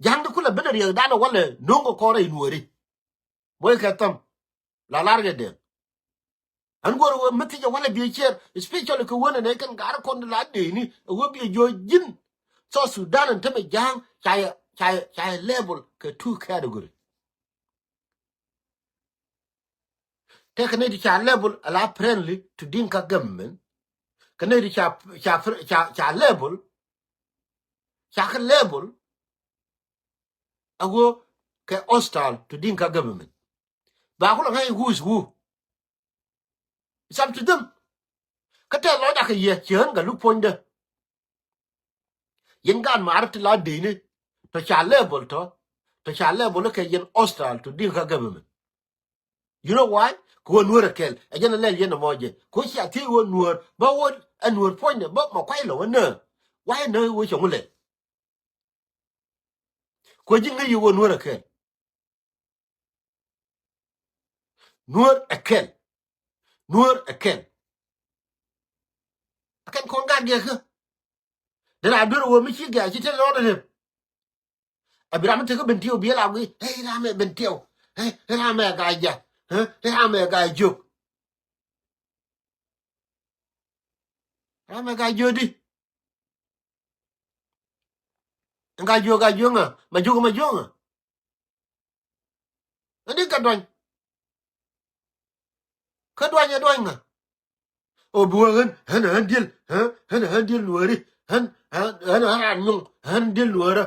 Ja̱a̱ŋ di kulɛ ben ɛ riɛkdan ɛ walɛ no̱o̱ŋ kɛ kɔn rɛy Nuääri. Muɔc kɛ thäm. la lar kɛ dee. Ɣän guɔ̱r ɛ wee mi thiec ɛ walɛ biɛ ciɛɛr, especially kɛ wen ɛn ɛ kɛn ga̱r kɔn la dee ni ɛ wee biɛ jiɔ ji̱n. South Sudan ɛn tämɛ ja̱a̱ŋ ca yɛ, ca yɛ, ca yɛ level kɛ two category. Tëëkɛ nɛy ti ca level ala friendly to Dinka government. Kɛ nɛy ti ca, ca, ca, ca level, ca kɛ level a wee kɛ hostile to Dinka government. Ba kulɛ ŋa̱c who is who. It's up to them. Kä tɛth lɔcdä kɛ yɛ ci ɣän Gatluak puɔ̱nydä. Yɛn gaat maarä ti la dee ni tɔ ca level tɔ, tɔ ca level kɛ yɛn hostile to Dinka government. You know why? Kɛ wä Nuäär ɛ kɛl ɛ jɛn ɛ lɛl yɛn ɛmɔ jɛ kɛ wä cia thiec wä Nuäär bä wä ɛ Nuäär puɔ̱nydɛ bä mɔ kuay lɔ wä nä. Why nä wä cɛ ŋu lɛl? Kɛ wä ji̱ ŋäc yɛ wä Nuäär ɛ kɛl. Nuäär ɛ kɛl. Nuäär ɛ kɛl. Ɛ kɛn kɔn gat gɛkä. Dee raa duer ɛ wä mi ci gɛ̈k ci te rɔɔdɛ rep. A bi ram mi tekä Bentiu bi la gui. Hey, ram ɛ Bentiu. Hey, ram ɛ Gai Jɛ. Hey, ram ɛ Gai Jiök. Ram ɛ Gai Jiök di. Gai Jiök, Gai Jiök ŋa? Ma Jiök, ma Jiök ŋa? Ɛ di kɛ duany. Kä duany ɛ duany ŋa? O bi wä ɣän, ɣän, ɣän diel, ɣän, ɣän, ɣän diel Nuääri, ɣän, ɣän, ɣän, ɣän ran nyuŋ, ɣän diel Nuäärä.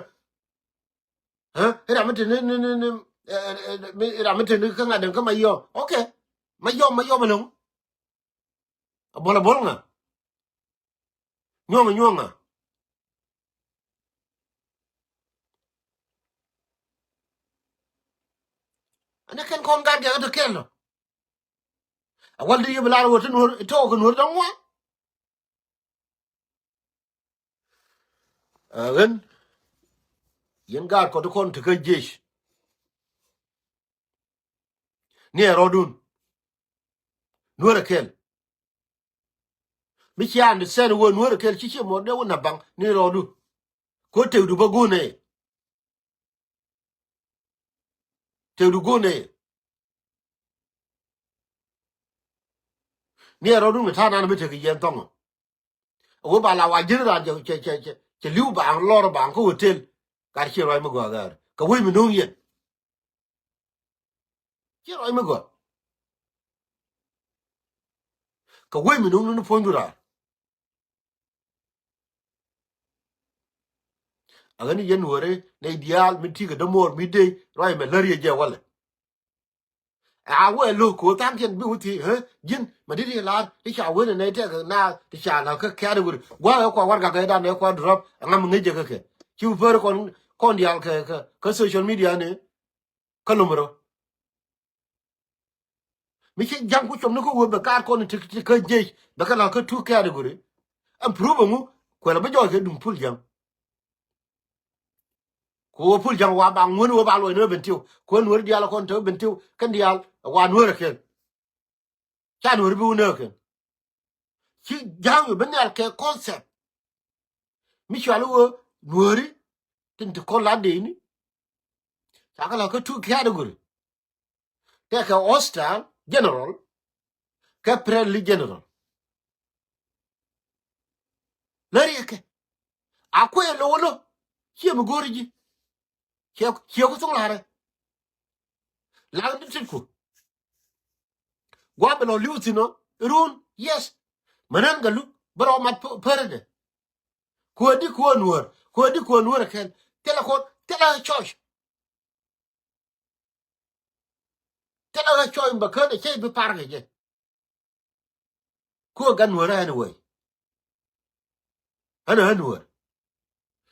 Ɣän, ram mi te ni, ni, ni, ni, ɛ, ɛ, ɛ, mi, ram mi te ni kä ŋa̱t däŋ kä Mayɔm. Okay. Mayɔm, Mayɔm ɛlɔ̱ŋ. A buɔl, a buɔl ŋa? Nyuɔ̱ŋ, nyuɔ̱ŋ ŋa? Ɛn ɛ kɛn kɔn gat gɛk ɛ te kɛl ɔ. A wal di yɛ bi lar wä ti Nuäär, tɔɔk kɛ Nuäär dɔ̱ŋ ŋuan. Ɛ ɣän, yɛn gaat kɔt kɔn tekä jiec. Ni ɛ rɔɔdun. Nuäär ɛ kɛl. Mi cia understand wä Nuäär ɛ kɛl ci ciɛ mɔr dee wä na baŋ ni rɔɔdu. Ko tëkdu bä go̱o̱nɛ. Tëkdu go̱o̱nɛ. Ni ɛ rɔɔdun mi ta̱a̱ nan mi tek yɛn thɔŋɔ. A wee ba la wa ji̱n raan cɛ, cɛ, cɛ, cɛ, cɛ li̱w baaŋ lɔr baaŋ kä hotel. Gat ciɛ ruac mi gɔaa ɣäär kɛ wec mi no̱o̱ŋ yɛn. Ciɛ ruac mi gɔaa kɛ wec mi no̱o̱ŋ ni puɔ̱nydu raar. A ɣän i̱ yɛn Nuääri nɛy diaal mi ti̱i̱ kɛ dämuɔɔr mi dee ruac mɛ lär yɛ jɛ walɛ. A wee lo̱k ko̱ tha̱a̱ŋkiɛn bi wä thiec, ɣä ji̱n ma di̱t i̱ la̱r ti ca wen ɛ nɛy tɛk naath ti ca la̱k kä category. Gua̱a̱k ɛ kua warɛgak ɛ dan ɛ kua drop ɛ ŋa̱m ŋäc jɛ kä kɛ ci wä päri kɔn, kɔn diaal kɛ, kɛ, kä social media ni. Kä lom rɔ. Mi ci ja̱ŋ ku com ni kä wee bɛ kaat kɔn ti, ti kä jiec bɛ kɛ la̱k kä two category. Ɛn prove ɛŋu? Kuɛl ɛ bi jɔɔc kɛ duŋ pul ja̱ŋ. Ku wä pul ja̱ŋ wa ba ŋuän wä ba luɔc ni wä Bentiu. Ku wä Nuäär diaal kɔn te wä Bentiu kɛn diaal wa Nuäär ɛ kɛn. Ca Nuääri bi wä nääk kɛn. Ci ja̱a̱ŋ yu bi nhial kɛ concept. Mi cuali wä Nuääri tin ti kɔn la dee ni. Ca kɛ la kä two category. Tɛ kɛ hostile general kɛ friendly general. Lä riɛkɛ a kuɛ lo̱ wä lo̱. Ciɛ mi go̱o̱ri ji̱. Ciɛ, ciɛ ku thuŋ la̱rɛ. La̱k ni tit ku. Gua̱a̱ bɛ lɔ li̱w thi̱n ɔ run, yes. Mänän Gatluak bä rɔ mat pä-, pärä dɛ. Kuäär di kuäär Nuäär, kuäär di kuäär Nuäär ɛ kɛl. Thilɛ kɔn, thilɛ ɣä church. Thilɛ ɣä church bɛ kään ɛ cɛ bi par kɛ jɛ. Kuäär gat Nuäär anyway. Ɣän ɛ ɣän Nuäär.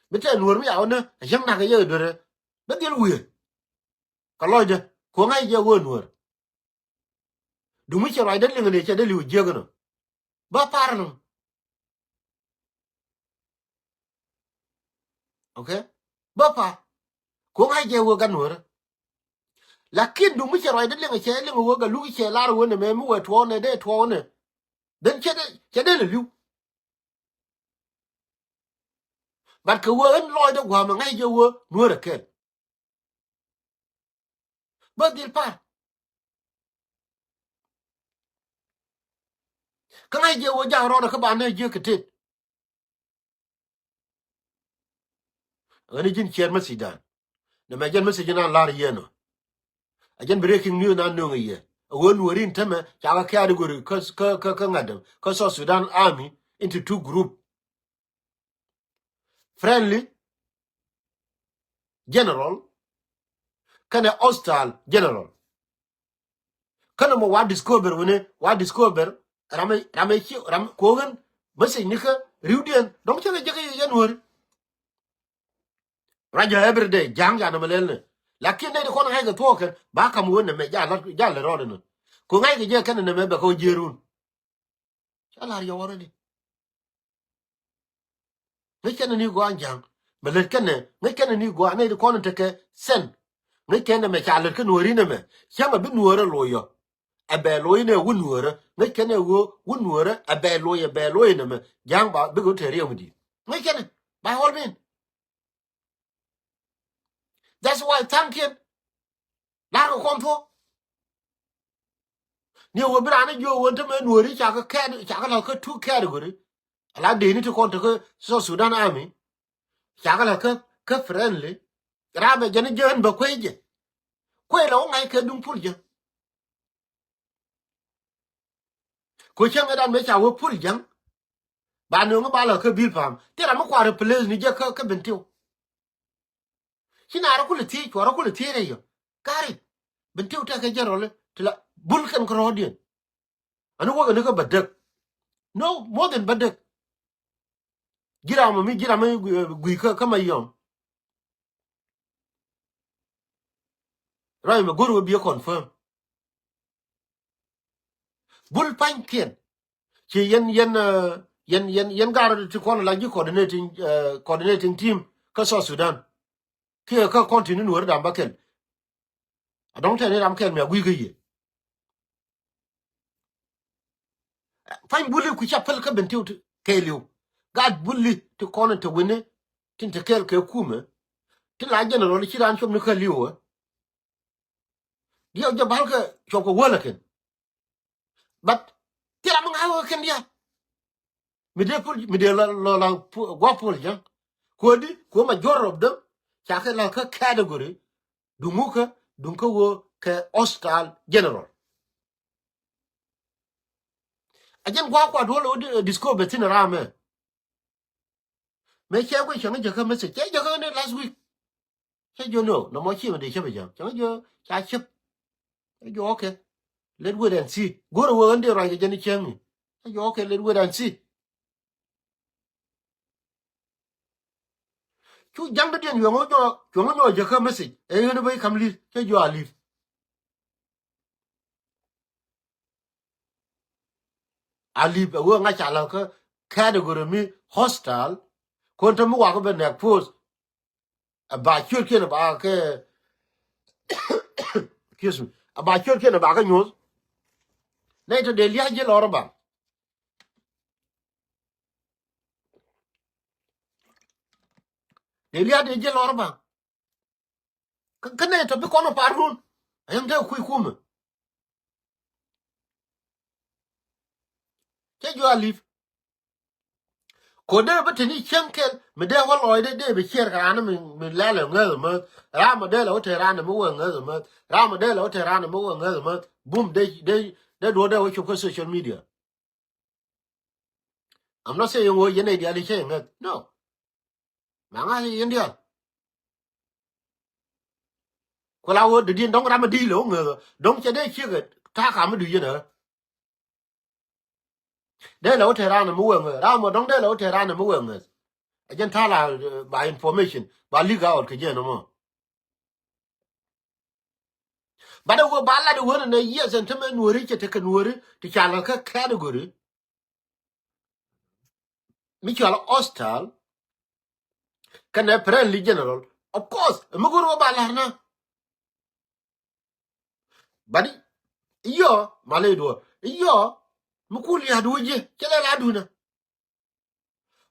Mi tɛ Nuäär mi yaw ni a cäŋ nak kɛ yɛ duerɛ. Bä dhil wi̱i̱. Kɛ lɔcdä kuäär ŋa̱c jɛ wä Nuäär. Duŋ mi cɛ ruacdä liŋ ni cɛ dee li̱w jiäk inɔ. Bä par inɔ. Okay? Bä par. Kuäär ŋa̱c jɛ wä gat Nuäärä. Lakin duŋ mi cɛ ruacdä liŋ cɛ liŋ wä Gatluak cɛ lar wä ni mɛ mi wä tuɔɔk ni dee tuɔɔk ni. Then cɛ dee, cɛ dee lɛ li̱w. But kɛ wee ɣän lɔcdä gua̱a̱mɛ ŋa̱c jɛ wee Nuäär ɛ kɛl. Bä dhil par. Kä ŋa̱c jɛ wä ja̱a̱k rɔɔdɛ kä ba nɛ jiäk kɛ tet. Ɣän ji̱n ciɛɛr message dan. Nɛ mɛ jɛn message nan lar yɛn ɔ. A jɛn breaking news nan nööŋ yɛ. A ɣöö Nuɔ̱ɔ̱ri in tämɛ ca kɛ category kä, kä, kä, kä ŋa̱t däm kä South Sudan Army into two group. Friendly general kɛnɛ hostile general. Kɛnɛ mɔ wa discover wene, wa discover ramɛ, ramɛ ci, ram kogen message ni kä riwdiɛn dɔŋ cɛ kɛ jɛ kɛ yɛ Nuɔ̱ɔ̱ri. Ruacä every day ja̱a̱ŋ ca nɔmɔ lɛl ni. Lakin nɛy ti kɔn ŋa̱ckɛ thuɔɔk kɛn ba kam wen nɛmɛ jal, jal rɔɔdɛ ni. Ku ŋa̱ckɛ jɛ kɛn nɛmɛ bɛ kɛ wä jiërun. Ca la̱r yɛ wä rɔɔdɛ. Ŋäc kɛn ni gua̱a̱n ja̱a̱ŋ. Bɛ lät kɛn nɛ, ŋäc kɛn ni gua̱a̱n nɛy ti kɔn tekɛ sɛn. Ŋäc kɛn nɛmɛ ca lät kä Nuɔ̱ɔ̱ri nɛmɛ. Cäŋ a bi Nuɔ̱ɔ̱rä loc yɔ. Ɛ bɛ loc nɛ wä Nuɔ̱ɔ̱rä. Ŋäc kɛn ɛ ɣöö wä Nuɔ̱ɔ̱rä ɛ bɛ loc, ɛ bɛ loc nɛmɛ. Ja̱a̱ŋ ba bikɛ wä te riɛw mi di̱i̱t. Ŋäc kɛn, by all means. That's why tha̱a̱ŋkiɛn la̱rkɛ kɔn thuɔ̱k. Ni ɣöö bi raan jiök ɣöö tämɛ Nuɔ̱ɔ̱ri ca kɛ kɛɛt, ca kɛ la̱th kä two category. Ala dee ni ti kɔn tekä South Sudan Army. Ca kɛ la̱th kä, kä friendly. Raam ɛ jɛn jään bɛ kuec jɛ. Kuec la wä ŋa̱c kɛ duŋ pul jɛ. Ku cäŋ ɛ dan mëë ca wä pul jäŋ. Ba nööŋ ba lɔ kä Bilpam. Thil ram mi kua̱r replace ni jɛ kä, kä Bentiu. Ci na rɔ kulɛ thiec, cuɔ rɔ kulɛ thiec rɛy yɔ. Gari. Bentiu tekɛ jɛ rɔli. Ti la bul kɛn kä rɔɔdiɛn. Ani wäkɛ ni kä bä däk. No, more than bä däk. Ji̱ ram mi, ji̱ ram mi gui, gui kä, kä Mayom. Ruac mi go̱r wä biɛ confirm. Bul pa̱nykiɛn. Ci yɛn, yɛn, eh, yɛn, yɛn, yɛn gar ti kɔn la ji̱ coordinating, eh, coordinating team kä South Sudan. Kiɛ kä continue Nuɔ̱ɔ̱ri da̱ŋ bäkɛl. A dɔ̱ŋ tɛn ni ram kɛl mi a gui̱ kä yie. Pa̱ny buli ku ca päl kä Bentiu ti kɛɛliw. Gaat buli ti kɔn te wini tin te kɛɛl kɛ kumɛ. Ti la general ci raan cop ni kä liw ɛ. Diɛw jɛ bal kɛ cop kɛ wäl ɛ kɛn. But thil ram mi ŋa̱c wä kɛn diaal. Mi dee pul, mi dee lɔ, lɔ la pu-, gua̱ pul jäŋ. Kuädi, kuä majority of them ca kɛ la kä category. Duŋ ŋukä, duŋ kä wä kɛ hostile general. A jɛn gua̱ kua duɔl wä di-, discover thin ram ɛ. Mëë cɛ guic cäŋ jäkä message. Cɛ jäkä ni last week. Cɛ jiö no, nɔmɔ ci mi dee cäp ɛ jäŋ. Cäŋ jiö ca cäp. Cɛ jiö okay. Let wait and see. Go̱rɛ wee ɣän dee ruac kɛ jɛn i̱ cäŋ ni. Cɛ jiö okay, let wait and see. Cu ja̱ŋ dädiɛn cuɛ ŋä nyɔɔ, cuɛ ŋä nyɔɔ jäkä message. Ɛ ɣän i̱ bä i̱ kam li̱th. Cɛ jiö a li̱th. A li̱p ɛ wee ŋa̱c ca la̱th kä category mi hostile. Kuɔn te mi wakä bɛ nɛk post. Ɛ ba ciötkiɛn ɛ ba kɛ, excuse me. Ɛ ba ciötkiɛn ɛ ba kɛ nyuɔ̱th. Nɛy tɔ dee lia̱c ji̱ lɔr ɛ ba. Dee lia̱c dee ji̱ lɔr ɛ ba. Kä, kä nɛy tɔ bi kɔn ɔ pa̱a̱r run. Ayɔ̱ŋ te kui̱ kumɛ. Cä jua̱ li̱p. Ko dee bi teni cieŋ kɛl mi dee wä lɔɔcdɛ dee bi ciɛɛr kɛ raan mi, mi lɛl ɛ ŋäth ɛ mäth. Ram mi dee lɛ wä te raan mi wä ŋäth ɛ mäth. Ram mi dee lɛ wä te raan mi wä ŋäth ɛ mäth. Bum dee, dee, dee duɔ̱ɔ̱r dee wä cop kä social media. I'm not saying wä yɛn nɛy diaal i̱ cä yɛ ŋäth. No. Ma ŋa̱th yɛn diaal. Ku la wä dee diɛn dɔ̱ŋ ram mi di̱i̱l lɛ wä ŋäth. Dɔ̱ŋ cɛ dee ciek ɛ ta̱a̱ kam mi dui̱c yɛn ɛ. Dee lɛ wä te raan mi wee ŋäth. Ram mi dɔ̱ŋ dee lɛ wä te raan mi wee ŋäth. Ɛ jɛn ta̱a̱ la, eh, ba information. Ba leak out kɛ jɛn ɛmɔ. But ɛ wee ba lat ɛ wee nɛ yes ɛn tämɛ nuɔ̱ɔ̱ri cɛ tekɛ nuɔ̱ɔ̱ri ti ca lɛ kä category. Mi cɔal hostile. Kɛnɛ friendly general. Of course, ɛ mi go̱r wä ba la̱r na. But iyɔ, ma ley duɔ̱ɔ̱r. Iyɔ, mi ku lia̱a̱t wä ji̱, cɛ lɛ la duunä.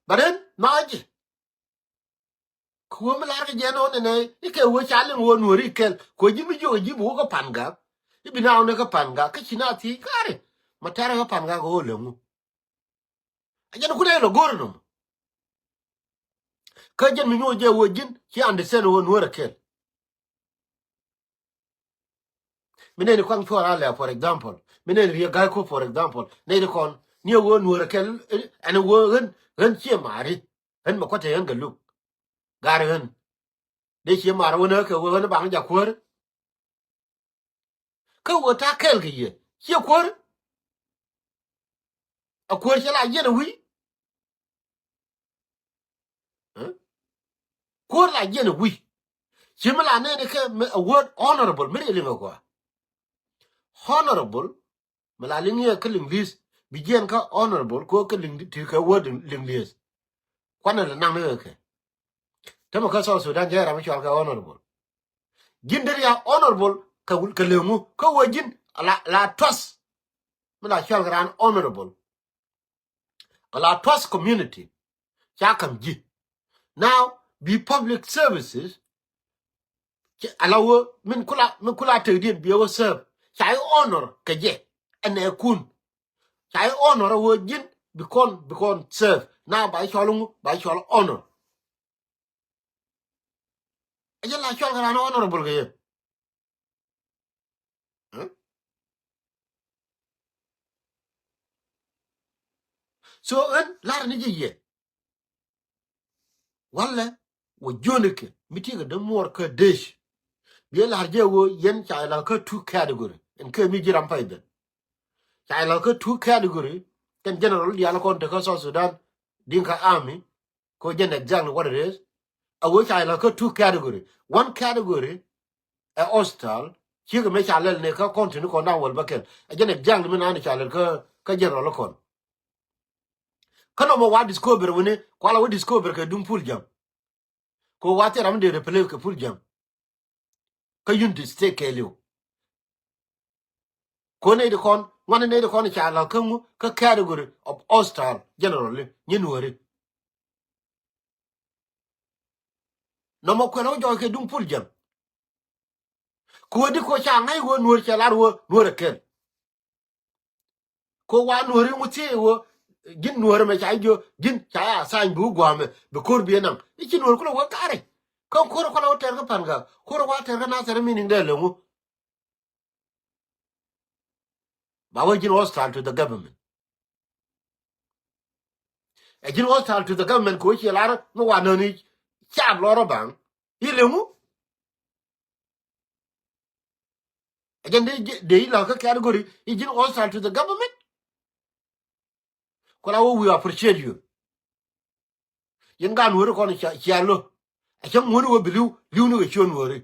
But ɛn, ma ji̱. Kuɔ mi lar kɛ jɛn ɣän nɛ, ikɛ wä ca liŋ wä nuɔ̱ɔ̱ri kɛl. Kuɔ ji̱ mi jiök ji̱ bi wä kä Pangak. I̱ bi na wä ni kä Pangak, kä ci na thiec kari. Ma tɛrɛ kä Pangak ɣä wä läŋu. A jɛn kun ɛ lɔ go̱r nɔmɔ. Kä jɛn mi nyuɔ jɛ wee ji̱n ci understand wee Nuɔ̱ɔ̱r ɛ kɛl. Mi nɛni kɔaŋ cuɔr alɛ, for example, mi nɛni Riek Gai Kok, for example, nɛni kɔn ni ɛ wee Nuɔ̱ɔ̱r ɛ kɛl, ɛn ɛ wee ɣän, ɣän ciɛ mari, ɣän mɛ kua̱t te ɣän kɛ luk. Gar ɣän. Dee ciɛ mari wee nɛ kɛ wee ɣän baŋ jakuäär. Kä wee ta̱a̱ kɛɛl kɛ yɛ ciɛ kuäär. A kuäär cɛ la jiɛn ɛ wi̱i̱. Ɛ? Kuäär la jiɛn ɛ wi̱i̱. Ci mi la nɛni kɛ mi a word honorable mi ri liŋ ɛ kua. Honorable mi la liŋ yɛ kä liŋ li̱th bi jiɛn kä honorable ko kä liŋ ti kɛ word liŋ li̱th. Kuanɛ lɛ naŋ ni kɛ kɛ. Tämɛ kä South Sudan jɛ ram mi cual kɛ honorable. Ji̱n deri ya honorable kɛ wul kɛ leŋu kä wee ji̱n la, la trust. Mi la cual kɛ ran honorable. Kɛ la trust community. Ca kam ji̱. Now, bi public services. Cɛ ala wee min kula, min kula tek diɛn bi wee serve. Ca i̱ honor kɛ jɛ. Ɛn ɛ kun. Ca i̱ honor a wee ji̱n bi kɔn, bi kɔn serve. Now, ba i̱ cɔl ŋu, ba i̱ cɔl honor. Ɛ jɛ la cɔl kɛ ran honorable kɛ yɛ. Ɛ? So, ɛn lar ni jɛ yɛ. Walɛ, wä jiönikɛ, mi ti kɛ dämuɔr kä dec. Biɛ lar jɛ wä yɛn ca ila kä two category. Ɛn kɛ mi ji̱ ram pay ben. Ca ila kä two category. Kɛn general diaal kɔn te kä South Sudan. Dinka Army. Ko jɛn exactly what it is. A wee ca ila kä two category. One category ɛ hostile. Cikɛ mɛ ca lɛl ni kä kɔn tini kɔn da̱ŋ wäl bä kɛl. A jɛn exactly mi nani ca lɛl kä, kä general kɔn. Kä nɔmɔ wa discover wini, kuala wa discover kɛ duŋ Pul Jam. Ko wa thil ram dee replace kɛ Pul Jam. Kä Unity State kɛɛliw. Ko nɛy ti kɔn, ŋuani nɛy ti kɔn ca la̱th kä ŋu, kä category of hostile generally, nyi Nuɔri. Nɔmɔ kuɛl wä jɔɔc kɛ duŋ Pul Jam. Ko di ko ca ŋa̱c wä Nuɔr cɛ lar wä Nuɔr ɛ kɛl. Ko wa Nuɔri ŋu thiee wä, ji̱n Nuɔr mɛ ca jiö, ji̱n ca ya tha̱a̱ny bi wä gua̱a̱mɛ, bi ko̱r bi ɛ naŋ. I̱ ci Nuɔr kulɛ wä ka̱ri. Kä ko̱r kualɛ wä tɛr kä Pangak, ko̱r wa tɛr kä Nasir meaning dee leŋu. Ba wee ji̱n hostile to the government. Ɛ ji̱n hostile to the government kɛ wee ciɛ lar mi wa nöni cap lɔr ɔ baŋ. I̱ leŋu. Ɛ jɛn dee, dee i̱ la̱th kä category i̱ ji̱n hostile to the government. Kula wä we appreciate you. Yɛn gaat Nuɔri kɔn cia, cia lo̱. A cäŋ ŋuɔ̱ni wä bi li̱w, li̱w ni kɛ ciöt Nuɔri.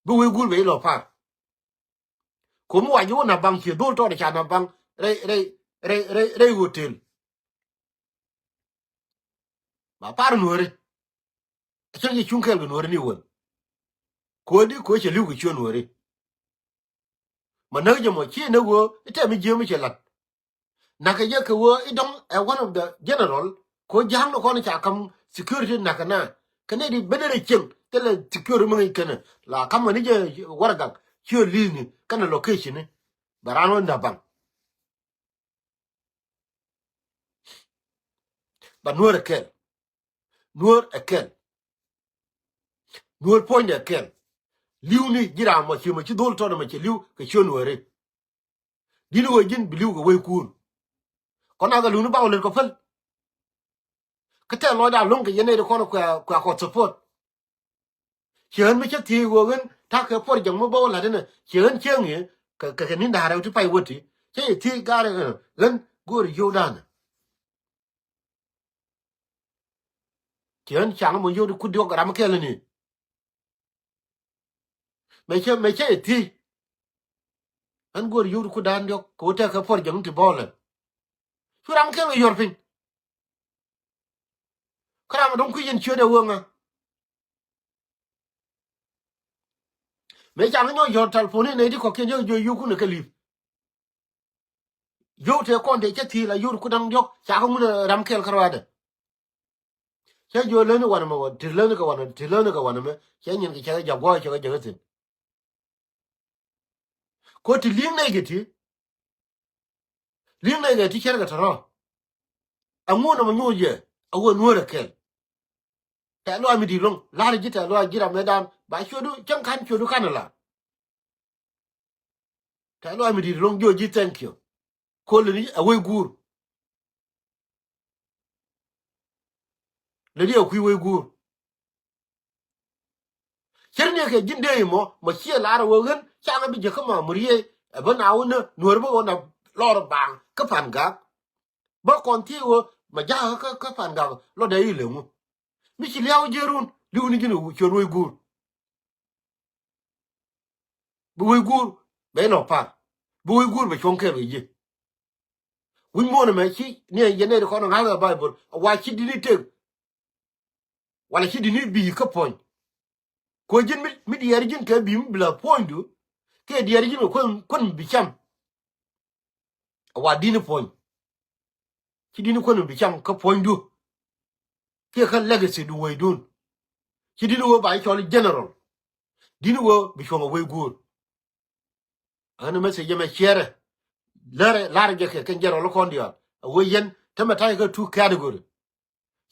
Bi wee guur bɛ ilɔ par. Ko̱mi wa ji̱ wä na̱p baŋ cie dhol tɔɔt ca na̱p baŋ rɛy, rɛy, rɛy, rɛy, rɛy hotel. Ba par Nuɔri. A cäŋ ci cuŋ kɛɛl kɛ Nuɔri ni wän. Ko̱di ko̱ cɛ li̱w kɛ ciöt Nuɔri. Ma näk jɛ mɔ ci näk wee i̱ tɛm i̱ jiääm i̱ cɛ la̱t. Nakä jɛ kɛ wee i̱ dɔ̱ŋ ɛ one of the general ko ja̱a̱ŋ ni kɔn ca ka̱m security nakä na. Kɛ nɛy di ben rɛy cieŋ thilɛ security mi ŋäc kɛnɛ la ka̱m kɛ ni jɛ waragak ciö li̱i̱ni kɛnɛ location ni. Bɛ raan wä na̱p baŋ. Ba Nuɔr ɛ kɛl. Nuɔr ɛ kɛl. Nuɔr puɔ̱nydɛ ɛ kɛl. Li̱w ni ji̱ ram mɔ ci mɔ ci dhol tɔt mɔ ci li̱w kɛ ciö Nuɔri. Di̱n wee ji̱n bi li̱w kɛ wee kuun. Kɔn a kɛ li̱w ni bak wä lät kɔ päl. Kä tɛth lɔcda lo̱ŋ kɛ yɛn nɛy ti kɔn kuɛ, kuɛ kɔ support. Ci ɣän mi cä thiec ɣöö ɣän ta̱kɛ puɔr jäŋ mi bä wä la̱t inɛ ci ɣän cieŋ i̱ kɛ, kɛ, kɛ ni̱n da̱a̱r rɛw ti pay wä ti cä yɛ thiec ga̱a̱r i̱ ɣän go̱o̱r i̱ yio̱w da̱a̱n. Ci ɣän caŋ mɔ yio̱w ti kut diɔk ram kɛl ni. Mɛ cä, mɛ cä yɛ thiec. Ɣän go̱o̱r i̱ yio̱w ti kut da̱a̱n diɔk kɛ wä tɛk kɛ puɔr jäŋ ti bä wä la̱t. Cu ram kɛl kɛ yuɔr piny. Kä ram dɔ̱ŋ kui̱ yɛn ciötdɛ wee ŋa. Mëë ca ŋä nyɔk yɔ̱r talponi nɛy ti kɔ̱kiɛn yäk jiö yio̱wkun ɛ kɛ li̱p. Yio̱w tëë kɔn tëë cä thi̱i̱l a yio̱w ti ku da̱ŋ diɔ̱k ca kä ŋun ɛ ram kɛl kä ruaadɛ. Cä jiö läni wanɛ mɛ wä ti läni kɛ wanɛ ti läni kɛ wanɛ mɛ cɛ nyin kɛ cɛ kɛ jak gua̱a̱k cɛ kɛ jak kä thi̱n. Ko ti li̱ŋ nɛy kɛ ti li̱ŋ nɛy kɛ ti cɛr kɛ tɔ̱rɔ̱. Ɛŋu nɔmɔ nyuur jɛ? A wä Nuäär ɛ kɛl. Tɛ̈th lɔaac mi di̱i̱t lo̱ŋ, la̱rä ji̱ tɛ̈th lɔaac ji̱ ram ëëdan, ba ciötdu cäŋ ka̱n ciötdu ka̱n ala. Tɛ̈th lɔaac mi di̱i̱t lo̱ŋ jiök ji̱ thank you. Kol ni a wec guur. Lɛ di a kui̱ wec guur. Cir ni kɛ ji̱n dee mɔ, mɔ ciɛ lar a wee ɣän, ca ŋä bi jɛ kä ma muriey, ɛ bä na wä nä, Nuäär bä wä na lɔr baaŋ kä Pan Gak. Bä kɔn thiee wä, mɔ jakä kä, kä Pan Gak, lɔ dee i̱ leŋu. Mi ci liaw jiɛrun, li̱w ni ji̱n ciöt wec guur. Bi wec guur bɛ lɔ par. Bi wec guur bɛ cuɔ̱ŋ kɛɛl kɛ ji̱. Wi̱c muɔ̱ɔ̱n ɛmɛ ci ni yɛn nɛy ti kɔn ŋa̱th ɛ Baibol, wa ci di̱t ni tek. Wala ci di̱t ni bi̱i̱ kä puɔ̱ny. Kuɛ ji̱n mi, mi diɛɛr ji̱n kɛ bi̱i̱ mi bi la puɔ̱nydu. Kɛ diɛɛr ji̱n kɛ kuän, kuän bi cam. A wa di̱t ni puɔ̱ny. Ci di̱t ni kuän bi cam kä puɔ̱nydu. Kiɛ kä legacy du wecdun. Ci di̱t ni wee ba cɔl general. Di̱t ni wee bi cuɔ̱ŋ a wec guur. Ɣän message mɛ ciɛrɛ. Lärɛ, la̱rä jɛ kɛ kɛn general kɔn diaal. A wee yɛn, tämɛ ta̱yɛ kä two category.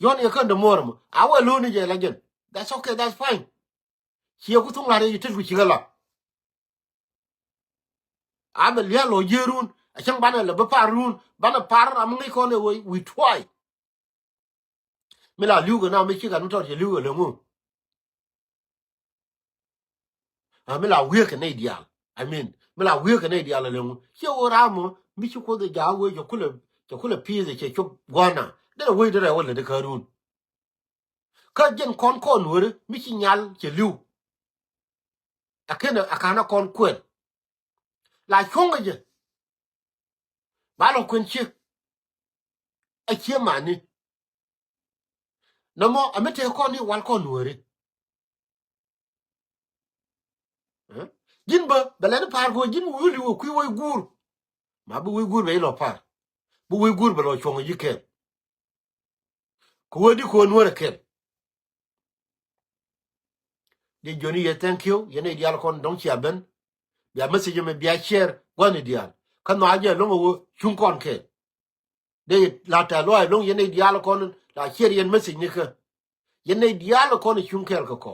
Yɔn yɛ kän dämuɔɔr mɔ. A wee lo̱o̱ni jɛ la jɛn. That's okay, that's fine. Ciɛ ku thuŋ la̱rä jɛ tet ku cikɛ la. A bɛ lia̱a̱ lɔ jiërun, a cäŋ banɛ lɛ bä parun, banɛ par ram ŋäc kɔn ɛ wee, we try. Mi la li̱w kɛ na mi ci gat mi tɔt cɛ li̱w kɛ leŋu. A mi la wiee kɛ nɛy diaal. I mean, mi la wiee kɛ nɛy diaal ɛ leŋu. Ciɛ wä ram mɔ, mi ci Kuoth ɛ jaak wee cɛ kulɛ, cɛ kulɛ pi̱i̱th ɛ cɛ cop gua̱a̱na. Derɛ wec derɛ wä lät ɛ kärun. Kä jɛn kɔn kɔn weri, mi ci nyal cɛ li̱w. A kenɛ, a ka̱n a kɔn kuɛl. La cuɔ̱ŋ kɛ jɛ. Ba lɔ kuɛn ciek. A cie mani. Nɔmɔ, a mi tëë kɔn ni wal kɔn nuɔ̱ɔ̱ri. Eh? Ji̱n bä, bɛ lɛni pa̱a̱r kɛ wä ji̱n wuli wä kui̱ wä i̱ guur. Ma bi wä i̱ guur bɛ ilɔ pa̱a̱r. Bi wä i̱ guur bɛ lɔ cuɔ̱ŋ ji̱ kɛɛl. Kɛ wä di kɛ wä nuɔ̱ɔ̱rɛ kɛɛl. Dee jiɔni yɛ thank you, yɛn nɛy diaal kɔn dɔ̱ŋ cia ben. Bia message mɛ bia share, gua̱ni diaal. Kä nhɔakä jɛ lo̱ŋ a wä cuŋ kɔn kɛɛl. Dee la tɛ̈th lɔaac lo̱ŋ yɛn nɛy diaal kɔn la share yɛn message ni kä. Yɛn nɛy diaal kɔn cuŋ kɛɛl kɛ kɔ.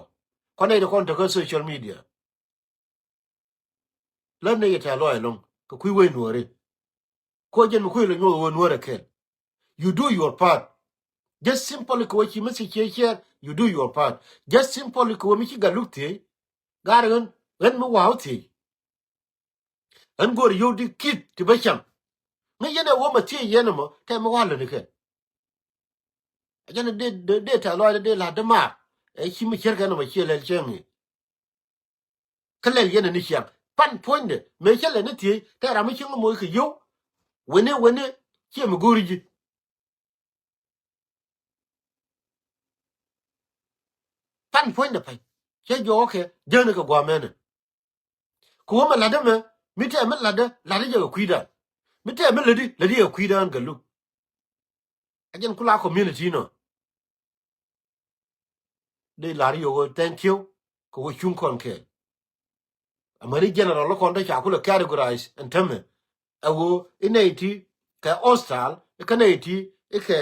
Kɔn nɛy ti kɔn tekä social media. Lät ni yɛ tɛ̈th lɔaac lo̱ŋ kɛ kui̱ wec nuɔ̱ɔ̱ri. Kuɔ jɛn mi kui̱ lɛ nyuɔth wä nuɔ̱ɔ̱rɛ kɛɛl. You do your part. Just simply kɛ wä ci message cie share, you do your part. Just simply kɛ wä mi ci Gatluak thiec. Gar ɣän, ɣän mi wa̱a̱ wä thiec. Ɣän go̱o̱r yio̱w di ki̱th ti bä cam. Ŋäc yɛn ɛ wä ma thiec yɛn ɛmɔ, tɛm mi wa̱a̱ lätni kɛn. A jɛn dee, dee, dee tɛ̈th lɔaac dee la̱t dee maar. Ɛ ci mi cier kɛn ɛmɔ ciɛ lɛl cieŋ i̱. Kä lɛl yɛn ɛ ni ciaŋ. Pan puɔ̱nydɛ, mëë cä lɛ ni thiec, tɛ ram mi cieŋ ɛmɔ i̱ kɛ yio̱w. Weni, weni, ciɛ mi go̱o̱ri ji̱. Pan puɔ̱nydɛ pay. Cɛ jɔɔk kɛ, jääni kɛ gua̱a̱mɛnɛ. Kɛ wä mi la̱tdä mɛ, mi tɛm mi la̱tdä, la̱tdä jɛ kɛ kui̱dan. Mi tɛm mi lätdi, lätdi jɛ kɛ kui̱dan Gatluak. A jɛn kula community nɔ. Dee la̱r yio̱k thank you, kɛ wä cuŋ kɔn kɛɛl. Amäni general kɔn dee ca kulɛ categorize ɛn tämɛ. Ɛ wä i̱ nɛy ti kɛ hostile, i̱ kä nɛy ti i̱ kɛ,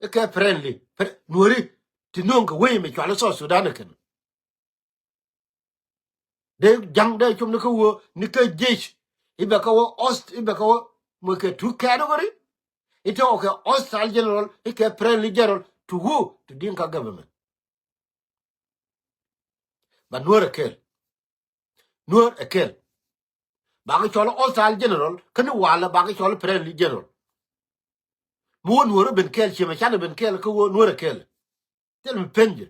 i̱ kɛ friendly. Fr-, nuɔ̱ri ti nööŋ kɛ wei mi cual i̱ South Sudan ɛ kɛn. Dee ja̱ŋ dee cop ni kä wä ni kä jec. I̱ bɛ kä wä host, i̱ bɛ kä wä mɔ kɛ two category. I̱ tɔk kɛ hostile general, i̱ kɛ friendly general to who? To Dinka government. Ba Nuɔ̱ɔ̱r ɛ kɛl. Nuɔ̱ɔ̱r ɛ kɛl. Bakɛ cɔl hostile general, kä ni walɛ bakɛ cɔl friendly general. Mi wä Nuɔ̱ɔ̱r ben kɛl, ciɛ mɛ canɛ ben kɛl, kä wä Nuɔ̱ɔ̱r ɛ kɛl. Thil mi pen jɛ.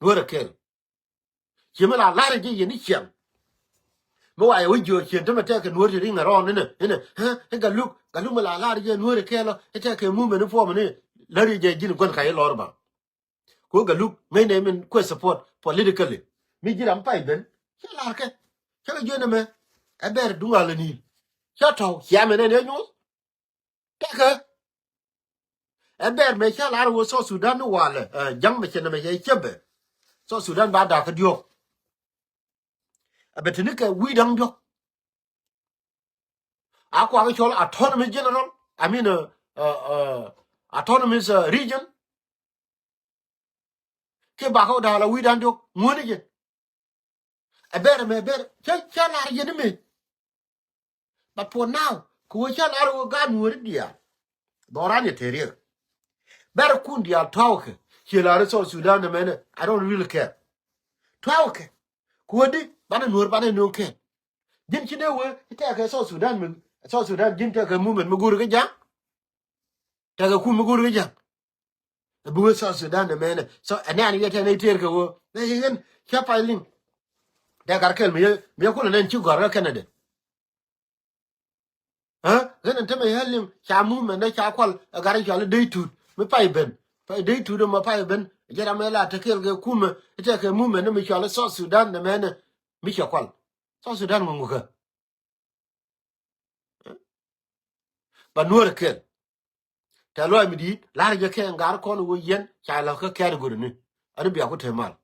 Nuɔ̱ɔ̱r ɛ kɛl. Ciɛ mi la la̱rä jɛ yɛn i̱ ciaŋ. Mi wa yɛ wä jiɔk cien tämɛ tɛkɛ Nuɔ̱ɔ̱r ti riŋ around inɛ, inɛ, ɛ, ɛ Gatluak, Gatluak mi la la̱rä jɛ Nuɔ̱ɔ̱r ɛ kɛl ɔ, ɛ tɛkɛ movement in form ni, la̱rä jɛ ji̱n gua̱n ka i̱ lɔr ba. Kɛ wä Gatluak ŋäcnɛ min kuɛ support politically. Mi ji̱ ram pay ben, cä la̱rkɛ. Cä kɛ jiön ɛmɛ, ɛ bɛr duŋ a lɛ ni̱i̱l. Cä tɔ̱w, cia mɛn ɛn ɛ nyuɔ̱th. Tɛkɛ. Ɛ bɛr mɛ cä lar wä South Sudan ni walɛ, ɛ, ja̱ŋ mɛ cɛ nɛ mɛ cɛ cɛ bɛ. South Sudan ba dakä diɔ̱k. Ɛ bɛ te ni kɛ wi̱i̱ da̱ŋ diɔ̱k. A kuak cɔl autonomous general, I mean, uh, uh, uh, autonomous, uh, region. Kɛ bakä da̱a̱ la wi̱i̱dan diɔk ŋuäni jɛ. Ɛ bɛr mɛ bɛr cä cä lar yɛn mi. But for now kɛ wee cä lar wee gaat nuɔ̱ɔ̱ri diaal. Dhɔran yɛ te riek. Bɛr kun diaal tɔw kɛ ciɛ lar South Sudan nɛ mɛnɛ. I don't really care. Tɔw kɛ kɛ wee di banɛ nuɔ̱ɔ̱r banɛ nuɔ̱ɔ̱r kɛn. Ji̱n ci dee wee i̱ tɛkɛ South Sudan mi, South Sudan ji̱n tɛkɛ movement mi go̱o̱ri kä ja̱ŋ. Tɛkɛ kum mi go̱o̱ri kä ja̱ŋ. Ɛ bi wee South Sudan nɛ mɛnɛ. So ɛnɛ an yɛ tɛn ɛ tëër kɛ wee ɛ yɛn cä pay liŋ. Tɛkɛ kar kɛl mi yɛ mi yɛ kulɛ nɛn ci gɔ̱r kä Canada. Ɣän ɛn tämɛ yɛ liŋ ca movement nɛ ca kual ɛ gar in cual i̱ dee tut mi pay ben. Pay dee tut ɛmɔ pay ben jɛ ram ɛ la te kɛl kɛ kumɛ i̱ tɛkɛ movement ni mi cual i̱ South Sudan nɛ mɛnɛ. Mi cɛ kual South Sudan ŋuŋukä. Ba nuɔ̱ɔ̱r kɛl. Tɛ luɔi mi di̱i̱t la̱r jɛ kɛ ŋa̱r kɔn wee yɛn ca lä kä kɛn go̱rni. Ani bia ku te mal.